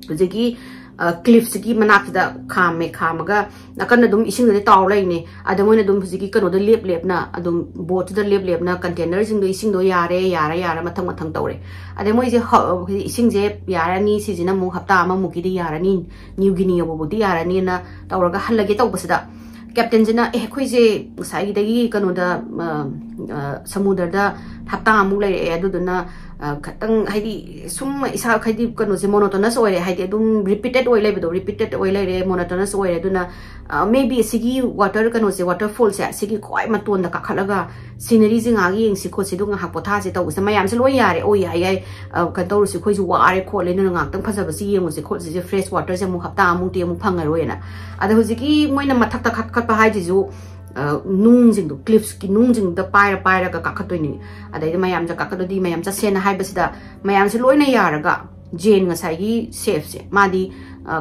ꯍꯧꯖꯤꯛꯀꯤ, ꯑ, cliffꯁꯤꯒꯤ ꯃꯅꯥꯛꯁꯤꯗ ꯈꯥꯝꯃꯦ, ꯈꯥꯝꯃꯒ ꯅꯥꯀꯟꯗ ꯑꯗꯨꯝ ꯏꯁꯤꯡꯗꯨꯗꯤ ꯇꯥꯎ ꯂꯩꯅꯦ꯫ ꯑꯗ ꯃꯣꯏꯅ ꯑꯗꯨꯝ ꯍꯧꯖꯤꯛꯀꯤ ꯀꯩꯅꯣꯗ ꯂꯦꯞ ꯂꯦꯞꯅ ꯑꯗꯨꯝ boatꯇꯨꯗ ꯂꯦꯞ ꯂꯦꯞꯅ containerꯁꯤꯡꯗꯣ ꯏꯁꯤꯡꯗꯣ ꯌꯥꯔꯦ, ꯌꯥꯔꯦ, ꯌꯥꯔꯦ ꯃꯊꯪ ꯃꯊꯪ ꯇꯧꯔꯦ꯫ ꯑꯗꯩ ꯃꯣꯏꯁꯦ ꯍ-, ꯍꯧꯖꯤꯛ ꯏꯁꯤꯡꯁꯦ ꯌꯥꯔꯅꯤ, ꯁꯤꯁꯤꯅ ꯑꯃꯨꯛ ꯍꯞꯇꯥ ꯑꯃꯃꯨꯛꯀꯤꯗꯤ ꯌꯥꯔꯅꯤ, New Guinea ꯌꯧꯕꯕꯨꯗꯤ ꯌꯥꯔꯅꯤꯅ ꯇꯧꯔꯒ ꯍꯜꯂꯒꯦ ꯇꯧꯕꯁꯤꯗ captainꯁꯤꯅ, "ꯑꯦ, ꯑꯩꯈꯣꯏꯁꯦ ꯉꯁꯥꯏꯒꯤꯗꯒꯤ ꯀꯩꯅꯣꯗ, ꯑ, ꯑ, ꯁꯃꯨꯗ꯭ꯔꯗ ꯍꯞꯇꯥ ꯑꯃꯨꯛ ꯂꯩꯔꯛꯑꯦ, ꯑꯗꯨꯗꯨꯅ ꯈꯇꯪ ꯍꯥꯏꯗꯤ ꯁꯨꯝ ꯏꯁꯥ ꯍꯥꯏꯗꯤ ꯀꯩꯅꯣꯁꯦ monotonous ꯑꯣꯏꯔꯦ, ꯍꯥꯏꯗꯤ ꯑꯗꯨꯝ repeated ꯑꯣꯏ ꯂꯩꯕꯗꯣ, repeated ꯑꯣꯏ ꯂꯩꯔꯦ, monotonous ꯑꯣꯏꯔꯦ꯫ ꯑꯗꯨꯅ maybe ꯁꯤꯒꯤ water ꯀꯩꯅꯣꯁꯦ, waterfallꯁꯦ ꯁꯤꯒꯤ ꯈ꯭ꯋꯥꯏ ꯃꯇꯣꯟꯗ ꯀꯥꯈꯠꯂꯒ sceneryꯁꯦ ꯉꯥꯏꯍꯥꯛ ꯌꯦꯡꯁꯤ ꯈꯣꯠꯁꯤ, ꯑꯗꯨꯒ ꯉꯥꯏꯍꯥꯛ ꯄꯣꯊꯥꯁꯦ ꯇꯧꯕꯁꯦ ꯃꯌꯥꯝꯁꯦ ꯂꯣꯏ ꯌꯥꯔꯦ, ꯑꯣ ꯌꯥꯏ ꯌꯥꯏ, ꯀꯩꯅꯣ ꯇꯧꯔꯁꯤ, ꯑꯩꯈꯣꯏꯁꯨ ꯋꯥꯔꯦ ꯈꯣꯠꯂꯦ, ꯑꯗꯨꯅ ꯉꯥꯏꯍꯥꯛꯇꯪ ꯐꯖꯕꯁꯤ ꯌꯦꯡꯉꯨꯁꯤ ꯈꯣꯠꯁꯤꯁꯦ, fresh waterꯁꯦ ꯑꯃꯨꯛ ꯍꯞꯇꯥ ꯑꯃꯨꯛꯇꯤ ꯑꯃꯨꯛ ꯐꯪꯉꯔꯣꯏꯅ꯫ ꯑꯗ ꯍꯧꯖꯤꯛꯀꯤ ꯃꯣꯏꯅ ꯃꯊꯛꯇ ꯀꯥꯈꯠꯄ ꯍꯥꯏꯁꯤꯁꯨ ꯅꯨꯡꯁꯤꯡꯗꯣ, cliffꯁꯀꯤ ꯅꯨꯡꯁꯤꯡꯗ ꯄꯥꯏꯔ ꯄꯥꯏꯔꯒ ꯀꯥꯈꯠꯇꯣꯏꯅꯤ꯫ ꯑꯗꯩꯗꯤ ꯃꯌꯥꯝꯁꯦ ꯀꯥꯈꯠꯂꯗꯤ ꯃꯌꯥꯝ ꯆꯠꯁꯦꯅ ꯍꯥꯏꯕꯁꯤꯗ ꯃꯌꯥꯝꯁꯦ ꯂꯣꯏꯅ ꯌꯥꯔꯒ ꯖꯦꯟ ꯉꯁꯥꯏꯒꯤ ꯁꯦꯐꯁꯦ ꯃꯥꯗꯤ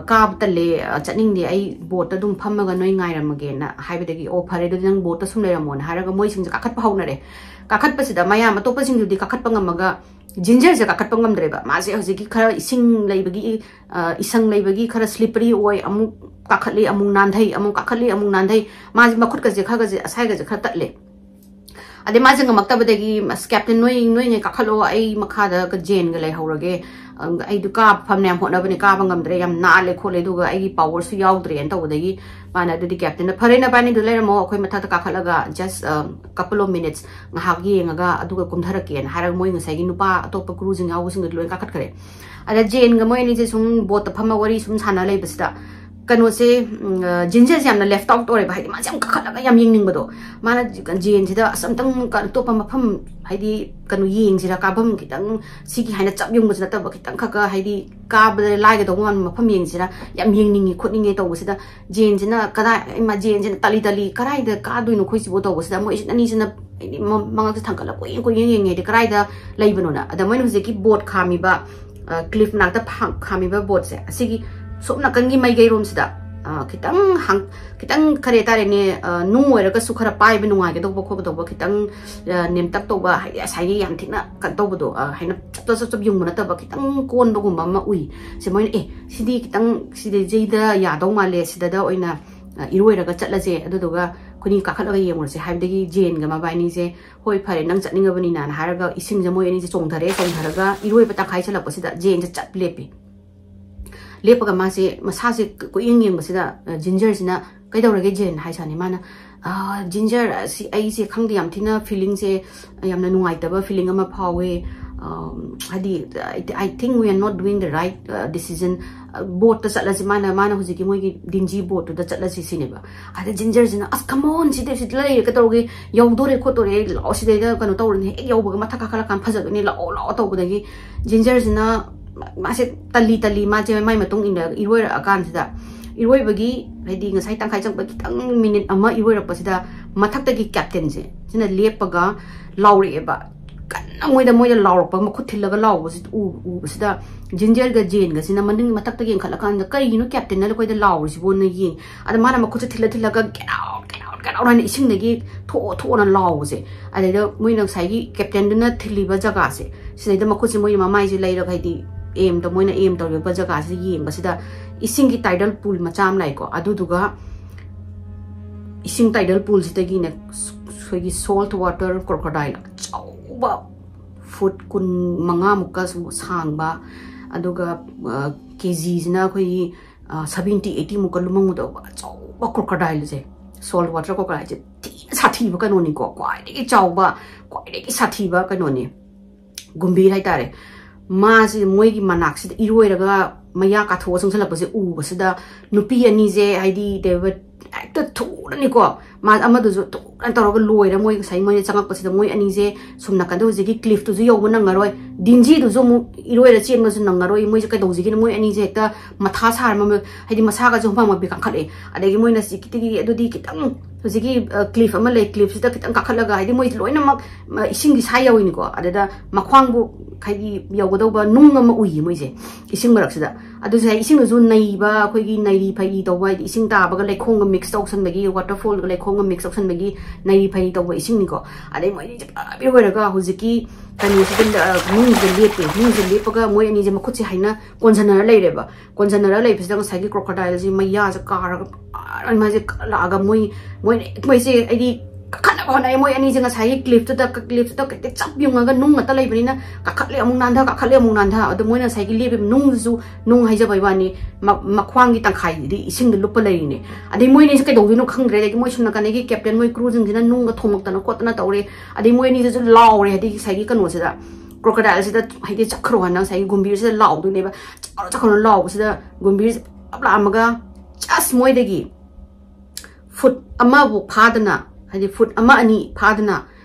ꯀꯥꯕ ꯇꯜꯂꯦ, ꯆꯠꯅꯤꯡꯗꯦ, ꯑꯩ ꯕꯣꯠꯇ ꯑꯗꯨꯝ ꯐꯝꯃꯒ ꯅꯣꯏ ꯉꯥꯏꯔꯝꯃꯒꯦꯅ ꯍꯥꯏꯕꯗꯒꯤ, ꯑꯣ ꯐꯔꯦ ꯑꯗꯨꯗꯤ ꯅꯪ ꯕꯣꯠꯇ ꯁꯨꯝ ꯂꯩꯔꯝꯃꯣꯅ ꯍꯥꯏꯔꯒ ꯃꯣꯏꯁꯤꯡꯁꯦ ꯀꯥꯈꯠꯄ ꯍꯧꯅꯔꯦ꯫ ꯀꯥꯈꯠꯄꯁꯤꯗ ꯃꯌꯥꯝ ꯑꯇꯣꯞꯄꯁꯤꯡꯗꯨꯗꯤ ꯀꯥꯈꯠꯄ ꯉꯝꯃꯒ ꯖꯤꯟꯖꯔꯁꯦ ꯀꯥꯈꯠꯄ ꯉꯝꯗ꯭ꯔꯦꯕ꯫ ꯃꯥꯁꯦ ꯍꯧꯖꯤꯛꯀꯤ ꯈꯔ ꯏꯁꯤꯡ ꯂꯩꯕꯒꯤ, ꯏꯁꯪ ꯂꯩꯕꯒꯤ ꯈꯔ slippery ꯑꯣꯏ, ꯑꯃꯨꯛ ꯀꯥꯈꯠꯂꯤ ꯑꯃꯨꯛ ꯅꯥꯟꯊꯩ, ꯑꯃꯨꯛ ꯀꯥꯈꯠꯂꯤ ꯑꯃꯨꯛ ꯅꯥꯟꯊꯩ꯫ ꯃꯥꯁꯦ ꯃꯈꯨꯠꯀꯁꯦ ꯈꯔꯒꯁꯦ ꯑꯁꯥꯏꯒꯁꯦ ꯈꯔ ꯇꯠꯂꯦ꯫ ꯑꯗꯩ ꯃꯥꯁꯦ ꯉꯝꯃꯛꯇꯕꯗꯒꯤ, "ꯑꯁ ꯀꯦꯞꯇꯦꯟ, ꯅꯣꯏ ꯅꯣꯏꯉꯩ ꯀꯥꯈꯠꯂꯣ, ꯑꯩ ꯃꯈꯥꯗ ꯖꯦꯟꯒ ꯂꯩꯍꯧꯔꯒꯦ꯫ ꯑꯩꯗꯣ ꯀꯥꯕ ꯐꯅꯌꯥꯝ ꯍꯣꯠꯅꯕꯅꯤ, ꯀꯥꯕ ꯉꯝꯗ꯭ꯔꯦ, ꯌꯥꯝ ꯅꯥꯜꯂꯦ ꯈꯣꯠꯂꯦ, ꯑꯗꯨꯒ ꯑꯩꯒꯤ powerꯁꯨ ꯌꯥꯎꯗ꯭ꯔꯦꯅ" ꯇꯧꯕꯗꯒꯤ ꯃꯥꯅ, "ꯑꯗꯨꯗꯤ ꯀꯦꯞꯇꯦꯟꯅ ꯐꯔꯦ, ꯅꯕꯥꯅꯤꯗꯣ ꯂꯩꯔꯝꯃꯣ, ꯑꯩꯈꯣꯏ ꯃꯊꯛꯇ ꯀꯥꯈꯠꯂꯒ just couple of minutes ꯉꯥꯏꯍꯥꯛ ꯌꯦꯡꯉꯒ ꯑꯗꯨꯒ ꯀꯨꯝꯊꯔꯛꯀꯦꯅ" ꯍꯥꯏꯔꯒ ꯃꯣꯏ ꯉꯁꯥꯏꯒꯤ ꯅꯨꯄꯥ ꯑꯇꯣꯞꯄ crewꯁꯤꯡ ꯌꯥꯎꯕꯁꯤꯡꯗꯨꯗꯤ ꯂꯣꯏ ꯀꯥꯈꯠꯈ꯭ꯔꯦ꯫ ꯑꯗ ꯖꯦꯟꯒ ꯃꯣꯏ ꯑꯅꯤꯁꯦ ꯁꯨꯝ ꯕꯣꯠꯇ ꯐꯝꯃ ꯋꯥꯔꯤ ꯁꯨꯝ ꯁꯥꯟꯅ ꯂꯩꯕꯁꯤꯗ ꯀꯩꯅꯣꯁꯦ, ꯖꯤꯟꯖꯔꯁꯦ ꯌꯥꯝꯅ left out ꯑꯣꯏꯔꯦꯕ, ꯍꯥꯏꯗꯤ ꯃꯥꯁꯦ ꯌꯥꯝ ꯀꯥꯈꯠꯂꯒ ꯌꯥꯝ ꯌꯦꯡꯅꯤꯡꯕꯗꯣ꯫ ꯃꯥꯅ ꯖꯦꯟꯁꯤꯗ, "ꯑꯁ ꯑꯝꯇꯪ ꯑꯇꯣꯞꯄ ꯃꯐꯝ ꯍꯥꯏꯗꯤ ꯀꯩꯅꯣ ꯌꯦꯡꯁꯤꯔꯥ, ꯀꯥꯐꯝ ꯈꯤꯇꯪ ꯁꯤꯒꯤ ꯍꯥꯏꯅ ꯆꯞ ꯌꯨꯡꯕꯁꯨ ꯅꯠꯇꯕ ꯈꯤꯇꯪ ꯈꯛꯀ ꯍꯥꯏꯗꯤ ꯀꯥꯕꯗ ꯂꯥꯏꯒꯗꯧꯕ ꯃꯥꯟꯕ ꯃꯐꯝ ꯌꯦꯡꯁꯤꯔꯥ, ꯌꯥꯝ ꯌꯦꯡꯅꯤꯡꯉꯤ ꯈꯣꯠꯅꯤꯡꯉꯦ" ꯇꯧꯕꯁꯤꯗ ꯖꯦꯟꯁꯤꯅ ꯀꯗꯥꯏ, ꯏꯃꯥ, ꯖꯦꯟꯁꯤꯅ ꯇꯥꯂꯤ ꯇꯥꯂꯤ, "ꯀꯗꯥꯏꯗ ꯀꯥꯗꯣꯏꯅꯣ ꯑꯩꯈꯣꯏꯁꯤꯕꯨ?" ꯇꯧꯕꯁꯤꯗ ꯃꯣꯏꯁꯤꯅ ꯑꯅꯤꯁꯤꯅ ꯍꯥꯏꯗꯤ ꯃꯉꯛꯁꯦ ꯊꯥꯡꯒꯠꯂꯒ ꯀꯣꯏꯌꯦꯡ ꯀꯣꯏꯌꯦꯡ ꯌꯦꯡꯉꯦ, ꯍꯥꯏꯗꯤ ꯀꯗꯥꯏꯗ ꯂꯩꯕꯅꯣꯅ꯫ ꯑꯗ ꯃꯣꯏꯅ ꯍꯧꯖꯤꯛꯀꯤ ꯕꯣꯠ ꯈꯥꯝꯃꯤꯕ cliff ꯃꯅꯥꯛꯇ ꯈꯥꯝꯃꯤꯕ ꯕꯣꯠꯁꯦ, ꯑꯁꯤꯒꯤ ꯁꯣꯝ ꯅꯥꯀꯟꯒꯤ ꯃꯥꯏꯀꯩꯔꯣꯝꯁꯤꯗ ꯈꯤꯇꯪ, ꯈꯤꯇꯪ ꯀꯔꯤ ꯍꯥꯏꯇꯥꯔꯦꯅꯦ, ꯅꯨꯡ ꯑꯣꯏꯔꯒꯁꯨ ꯈꯔ ꯄꯥꯏꯕ ꯅꯨꯡꯉꯥꯏꯒꯗꯧꯕ ꯈꯣꯠꯀꯗꯧꯕ, ꯈꯤꯇꯪ ꯅꯦꯝꯇꯛ ꯇꯧꯕ, ꯍꯥꯏꯗꯤ ꯉꯁꯥꯏꯒꯤ ꯌꯥꯝ ꯊꯤꯅ ꯀꯩꯅꯣ ꯇꯧꯕꯗꯣ, ꯍꯥꯏꯅ ꯆꯞ ꯆꯞ ꯆꯞ ꯆꯞ ꯌꯨꯡꯕ ꯅꯠꯇꯕ ꯈꯤꯇꯪ ꯀꯣꯟꯕꯒꯨꯝꯕ ꯑꯃ ꯎꯏ꯫ ꯁꯤ ꯃꯣꯏꯅ, "ꯑꯦ, ꯁꯤꯗꯤ ꯈꯤꯇꯪ, ꯁꯤꯗꯩꯗ ꯌꯥꯗꯧ ꯃꯥꯜꯂꯦ, ꯁꯤꯗꯗ ꯑꯣꯏꯅ ꯏꯔꯣꯏꯔꯒ ꯆꯠꯂꯁꯦ, ꯑꯗꯨꯗꯨꯒ ꯑꯩꯈꯣꯏꯅꯤ ꯀꯥꯈꯠꯂꯒ ꯌꯦꯡꯉꯨꯔꯁꯦ" ꯍꯥꯏꯕꯗꯒꯤ ꯖꯦꯟꯒ ꯃꯕꯥꯏꯅꯤꯁꯦ, "ꯍꯣꯏ ꯐꯔꯦ, ꯅꯪ ꯆꯠꯅꯤꯡꯉꯕꯅꯤꯅ" ꯍꯥꯏꯔꯒ ꯏꯁꯤꯡꯁꯦ ꯃꯣꯏ ꯑꯅꯤꯁꯦ ꯆꯣꯡꯊꯔꯦ꯫ ꯆꯣꯡꯊꯔꯒ ꯏꯔꯣꯏꯕ ꯇꯪꯈꯥꯏ ꯆꯜꯂꯛꯄꯁꯤꯗ ꯖꯦꯟꯁꯦ ꯆꯞ ꯂꯦꯞꯄꯤ꯫ ꯂꯦꯞꯄꯒ ꯃꯥꯁꯦ ꯃꯁꯥꯁꯦ ꯀꯣꯏꯌꯦꯡ ꯌꯦꯡꯕꯁꯤꯗ ꯖꯤꯟꯖꯔꯁꯤꯅ, "ꯀꯩꯗꯧꯔꯒꯦ ꯖꯦꯟ?" ꯍꯥꯏꯁꯥꯅꯤ꯫ ꯃꯥꯅ, ꯖꯤꯟꯖꯔ ꯑꯁꯤ ꯑꯩꯁꯦ ꯈꯪꯗꯦ, ꯌꯥꯝ ꯊꯤꯅ ꯐꯤꯂꯤꯡꯁꯦ ꯌꯥꯝꯅ ꯅꯨꯡꯉꯥꯏꯇꯕ ꯐꯤꯂꯤꯡ ꯑꯃ ꯐꯥꯎꯋꯦ꯫ ꯍꯥꯏꯗꯤ, I think we are not doing the right decision꯫ ꯕꯣꯠꯇ ꯆꯠꯂꯁꯤ, ꯃꯥꯅ ꯃꯥꯅ ꯍꯧꯖꯤꯛꯀꯤ ꯃꯣꯏꯒꯤ ꯗꯤꯟꯖꯤ ꯕꯣꯠꯇꯨꯗ ꯆꯠꯂꯁꯤ ꯁꯤꯅꯦꯕ꯫ ꯑꯗ ꯖꯤꯟꯖꯔꯁꯤꯅ, "ꯑꯁ, come on, ꯁꯤꯗ ꯁꯤꯗ ꯂꯩꯔꯦ, ꯀꯩꯗꯧꯔꯒꯦ? ꯌꯧꯗꯣꯔꯦ ꯈꯣꯠꯇꯣꯔꯦ, ꯂꯥꯛꯑꯣ, ꯁꯤꯗꯩꯗ ꯀꯩꯅꯣ ꯇꯧꯔꯅꯤ, ꯍꯦꯛ ꯌꯧꯕꯒ ꯃꯊꯛ ꯀꯥꯈꯠꯂꯀꯥꯟꯗ ꯐꯖꯒꯅꯤ, ꯂꯥꯛꯑꯣ ꯂꯥꯛꯑꯣ" ꯇꯧꯕꯗꯒꯤ ꯖꯤꯟꯖꯔꯁꯤꯅ ꯃꯥꯁꯦ ꯇꯜꯂꯤ ꯇꯜꯂꯤ, ꯃꯥꯁꯦ ꯃꯥꯏ ꯃꯇꯨꯡ ꯏꯟꯅ ꯏꯔꯣꯏꯔꯛꯑꯀꯥꯟꯁꯤꯗ, ꯏꯔꯣꯏꯕꯒꯤ, ꯍꯥꯏꯗꯤ, ꯉꯁꯥꯏ ꯇꯪꯈꯥꯏ ꯆꯪꯕ ꯈꯤꯇꯪ ꯃꯤꯅꯤꯠ ꯑꯃ ꯏꯔꯣꯏꯔꯛꯄꯁꯤꯗ ꯃꯊꯛꯇꯒꯤ ꯀꯦꯞꯇꯦꯟꯁꯦ ꯁꯤꯅ ꯂꯦꯞꯄꯒ ꯂꯥꯎꯔꯛꯑꯦꯕ꯫ ꯀꯟꯅ ꯃꯣꯏꯗ ꯃꯣꯏꯗ ꯂꯥꯎꯔꯛꯄ, ꯃꯈꯨꯠ ꯊꯤꯜꯂꯒ ꯂꯥꯎꯕꯁꯤ ꯎ- ꯎꯕꯁꯤꯗ ꯖꯤꯟꯖꯔꯒ ꯖꯦꯟꯒꯁꯤꯅ ꯃꯅꯤꯡ ꯃꯊꯛꯇ ꯌꯦꯡꯈꯠꯂꯀꯥꯟꯗ, "ꯀꯩꯒꯤꯅꯣ ꯀꯦꯞꯇꯦꯟꯅ ꯑꯩꯈꯣꯏꯗ ꯂꯥꯎꯔꯤꯁꯤꯕꯣꯅ?" ꯌꯦꯡ ꯑꯗ ꯃꯥꯅ ꯃꯈꯨꯠꯁꯦ ꯊꯤꯜꯂ ꯊꯤꯜꯂꯒ, "Get out, get out, get out" ꯍꯥꯏꯅ ꯏꯁꯤꯡꯗꯒꯤ ꯊꯣꯛꯑꯣ ꯊꯣꯛꯑꯣꯅ ꯂꯥꯎꯕꯁꯦ꯫ ꯑꯗꯩꯗ ꯃꯣꯏꯅ ꯉꯁꯥꯏꯒꯤ ꯀꯦꯞꯇꯦꯟꯗꯨꯅ ꯊꯤꯜꯂꯤꯕ ꯖꯒꯥꯁꯦ, ꯁꯤꯗꯩꯗ ꯃꯈꯨꯠꯁꯦ ꯃꯣꯏꯅ ꯃꯃꯥꯏꯁꯦ ꯂꯩꯔꯒ, ꯍꯥꯏꯗꯤ, ꯑꯦꯝꯗ, ꯃꯣꯏꯅ ꯑꯦꯝ ꯇꯧꯔꯤꯕ ꯖꯒꯥꯁꯤꯗ ꯌꯦꯡꯕꯁꯤꯗ ꯏꯁꯤꯡꯒꯤ ꯇꯥꯏꯗꯜ ꯄꯨꯜ ꯃꯆꯥ ꯑꯃ ꯂꯥꯛꯏꯀꯣ꯫ ꯑꯗꯨꯗꯨꯒ ꯏꯁꯤꯡ ꯇꯥꯏꯗꯜ ꯄꯨꯜꯁꯤꯗꯒꯤꯅꯦ ꯑꯩꯈꯣꯏꯒꯤ ꯁꯣꯜꯠ ꯋꯥꯇꯔ ꯀ꯭ꯔꯣꯀꯣꯗꯥꯏꯜ ꯑꯆꯧꯕ, ꯐꯨꯠ ꯀꯨꯟ ꯃꯉꯥꯃꯨꯛꯀ ꯁꯥꯡꯕ, ꯑꯗꯨꯒ ꯀꯦꯖꯤꯁꯤꯅ ꯑꯩꯈꯣꯏꯒꯤ ꯁꯚꯦꯟꯇꯤ ꯑꯩꯠꯇꯤꯃꯨꯛꯀ ꯂꯨꯝꯃꯝꯒꯗꯧꯕ ꯑꯆꯧꯕ ꯀ꯭ꯔꯣꯀꯣꯗꯥꯏꯜꯁꯦ, ꯁꯣꯜꯠ ꯋꯥꯇꯔ ꯀ꯭ꯔꯣꯀꯣꯗꯥꯏꯜꯁꯦ ꯊꯤꯅ ꯁꯥꯊꯤꯕ ꯀꯩꯅꯣꯅꯤꯀꯣ, ꯈ꯭ꯋꯥꯏꯗꯒꯤ ꯆꯥꯎꯕ, ꯈ꯭ꯋꯥꯏꯗꯒꯤ ꯁꯥꯊꯤꯕ ꯀꯩꯅꯣꯅꯤ, ꯒꯨꯝꯚꯤꯔ ꯍꯥꯏꯇꯥꯔꯦ꯫ ꯃꯥꯁꯦ ꯃꯣꯏꯒꯤ ꯃꯅꯥꯛꯁꯤꯗ ꯏꯔꯣꯏꯔꯒ ꯃꯌꯥ ꯀꯥꯊꯣꯛꯑ ꯆꯪꯁꯤꯜꯂꯛꯄꯁꯦ ꯎꯕꯁꯤꯗ ꯅꯨꯄꯤ ꯑꯅꯤꯁꯦ, ꯍꯥꯏꯗꯤ, they were ꯍꯦꯛꯇ ꯊꯨꯅꯅꯤꯀꯣ, ꯃꯥ ꯑꯃꯗꯨꯁꯨ ꯊꯨꯅ ꯇꯧꯔꯒ ꯂꯣꯏꯔ, ꯃꯣꯏ ꯉꯁꯥꯏ ꯃꯣꯏꯅ ꯆꯪꯉꯛꯄꯁꯤꯗ ꯃꯣꯏ ꯑꯅꯤꯁꯦ ꯁꯨꯝ ꯅꯥꯀꯟꯗ ꯍꯧꯖꯤꯛꯀꯤ ꯀ꯭ꯂꯤꯐꯇꯨꯁꯨ ꯌꯧꯕ ꯅꯪꯉꯔꯣꯏ, ꯗꯤꯟꯖꯤꯗꯨꯁꯨ ꯑꯃꯨꯛ ꯏꯔꯣꯏꯔ ꯆꯦꯟꯕꯁꯨ ꯅꯪꯉꯔꯣꯏ꯫ ꯃꯣꯏꯁꯦ ꯀꯩꯗꯧꯁꯤꯒꯦꯅ ꯃꯣꯏ ꯑꯅꯤꯁꯦ ꯍꯦꯛꯇ ꯃꯊꯥ ꯁꯥꯔ, ꯃꯃ- ꯍꯥꯏꯗꯤ, ꯃꯁꯥꯒꯁꯨ ꯍꯨꯃꯥꯡ ꯃꯄꯤ ꯀꯥꯡꯈꯠꯂꯛꯑꯦ꯫ ꯑꯗꯒꯤ ꯃꯣꯏꯅ ꯍꯧꯖꯤꯛꯀꯤꯗꯒꯤ ꯑꯗꯨꯗꯤ ꯈꯤꯇꯪ, ꯍꯧꯖꯤꯛꯀꯤ ꯀ꯭ꯂꯤꯐ ꯑꯃ ꯂꯩ, ꯀ꯭ꯂꯤꯐꯁꯤꯗ ꯈꯤꯇꯪ ꯀꯥꯈꯠꯂꯒ, ꯍꯥꯏꯗꯤ, ꯃꯣꯏ ꯂꯣꯏꯅꯃꯛ ꯏꯁꯤꯡꯒꯤ ꯁꯥꯏ ꯌꯧꯏꯅꯤꯀꯣ꯫ ꯑꯗꯨꯗ ꯃꯈ꯭ꯋꯥꯡꯕꯨ, ꯍꯥꯏꯗꯤ, ꯌꯧꯒꯗꯧꯕ ꯅꯨꯡ ꯑꯃ ꯎꯏꯌꯦ ꯃꯣꯏꯁꯦ ꯏꯁꯤꯡ ꯃꯔꯛꯁꯤꯗ꯫ ꯑꯗꯨꯁꯦ ꯏꯁꯤꯡꯗꯨꯁꯨ ꯅꯩꯕ, ꯑꯩꯈꯣꯏꯒꯤ ꯅꯩꯔꯤ ꯐꯩꯔꯤ ꯇꯧꯕ, ꯍꯥꯏꯗꯤ, ꯏꯁꯤꯡ ꯇꯥꯕꯒ ꯂꯩꯈꯣꯝꯒ ꯃꯤꯛꯁ ꯇꯧꯁꯟꯕꯒꯤ, ꯋꯥꯇꯔꯐꯣꯜꯒ ꯂꯩꯈꯣꯝꯒ ꯃꯤꯛꯁ ꯇꯧꯁꯟꯕꯒꯤ ꯅꯩꯔꯤ ꯐꯩꯔꯤ ꯇꯧꯕ ꯏꯁꯤꯡꯅꯤꯀꯣ꯫ ꯑꯗꯩ ꯃꯣꯏ ꯑꯅꯤꯁꯦ ꯄꯨꯂꯞ ꯏꯔꯣꯏꯔꯒ ꯍꯧꯖꯤꯛꯀꯤ ꯀꯩꯅꯣꯁꯤꯗ, ꯑ, ꯅꯨꯡꯁꯤꯗ ꯂꯦꯞꯄꯦ꯫ ꯅꯨꯡꯁꯤꯗ ꯂꯦꯞꯄꯒ ꯃꯣꯏ ꯑꯅꯤꯁꯦ ꯃꯈꯨꯠꯁꯦ ꯍꯥꯏꯅ ꯀꯣꯟꯁꯤꯟꯅꯔ ꯂꯩꯔꯦꯕ꯫ ꯀꯣꯟꯁꯤꯟꯅꯔ ꯂꯩꯕꯁꯤꯗ ꯉꯁꯥꯏꯒꯤ ꯀ꯭ꯔꯣꯀꯣꯗꯥꯏꯜꯁꯤ ꯃꯌꯥꯁꯦ ꯀꯥꯔꯒ, ꯑ, ꯃꯥꯁꯦ ꯂꯥꯛꯑꯒ ꯃꯣꯏ, ꯃꯣꯏ, ꯃꯣꯏꯁꯦ, ꯑꯩꯗꯤ ꯀꯥꯈꯠꯅꯕ ꯍꯣꯠꯅꯩ꯫ ꯃꯣꯏ ꯑꯅꯤꯁꯦ ꯉꯁꯥꯏꯒꯤ ꯀ꯭ꯂꯤꯐꯇꯨꯗ, ꯀ-, ꯀ꯭ꯂꯤꯐꯇꯨꯗ ꯀꯩꯇ ꯆꯞ ꯌꯨꯡꯉꯒ ꯅꯨꯡ ꯉꯥꯛꯇ ꯂꯩꯕꯅꯤꯅ ꯀꯥꯈꯠꯂꯦ ꯑꯃꯨꯛ ꯅꯥꯟꯊ, ꯀꯥꯈꯠꯂꯦ ꯑꯃꯨꯛ ꯅꯥꯟꯊ꯫ ꯑꯗꯣ ꯃꯣꯏꯅ ꯉꯁꯥꯏꯒꯤ ꯂꯦꯞꯄꯤꯕ ꯅꯨꯡꯗꯨꯁꯨ ꯅꯨꯡ ꯍꯥꯏꯖꯕꯩ ꯋꯥꯅꯤ, ꯃ-, ꯃꯈ꯭ꯋꯥꯡꯒꯤ ꯇꯪꯈꯥꯏꯗꯤ ꯏꯁꯤꯡꯗ ꯂꯨꯞꯄ ꯂꯩꯔꯤꯅꯦ꯫ ꯑꯗꯩ ꯃꯣꯏ ꯑꯅꯤꯁꯦ ꯀꯩꯗꯧꯗꯣꯏꯅꯣ ꯈꯪꯗ꯭ꯔꯦ꯫ ꯑꯗꯒꯤ ꯃꯣꯏ ꯁꯨꯝ ꯅꯥꯀꯟꯗꯒꯤ ꯀꯦꯞꯇꯦꯟ ꯃꯣꯏ ꯀ꯭ꯔꯨꯁꯤꯡꯁꯤꯅ ꯅꯨꯡꯒ ꯊꯣꯝꯃꯛꯇꯅ ꯈꯣꯠꯇꯅ ꯇꯧꯔꯦ꯫ ꯑꯗꯩ ꯃꯣꯏ ꯑꯅꯤꯗꯨꯁꯨ ꯂꯥꯎꯔꯦ, ꯍꯥꯏꯗꯤ ꯉꯁꯥꯏꯒꯤ ꯀꯩꯅꯣꯁꯤꯗ, ꯀ꯭ꯔꯣꯀꯣꯗꯥꯏꯜꯁꯤꯗ, ꯍꯥꯏꯗꯤ ꯆꯠꯈ꯭ꯔꯣ ꯍꯥꯏꯅ ꯉꯁꯥꯏꯒꯤ ꯒꯨꯝꯕꯤꯔꯁꯤꯗ ꯂꯥꯎꯗꯣꯏꯅꯦꯕ꯫ ꯆꯠꯈ꯭ꯔꯣ, ꯆꯠꯈ꯭ꯔꯣ ꯂꯥꯎꯕꯁꯤꯗ ꯒꯨꯝꯕꯤꯔꯁꯤ ꯄꯨꯂꯞ ꯂꯥꯛꯑꯝꯃꯒ ꯖꯁ ꯃꯣꯏꯗꯒꯤ ꯐꯨꯠ ꯑꯃꯕꯨ ꯐꯥꯗꯅ, ꯍꯥꯏꯗꯤ ꯐꯨꯠ ꯑꯃ ꯑꯅꯤ ꯐꯥꯗꯅ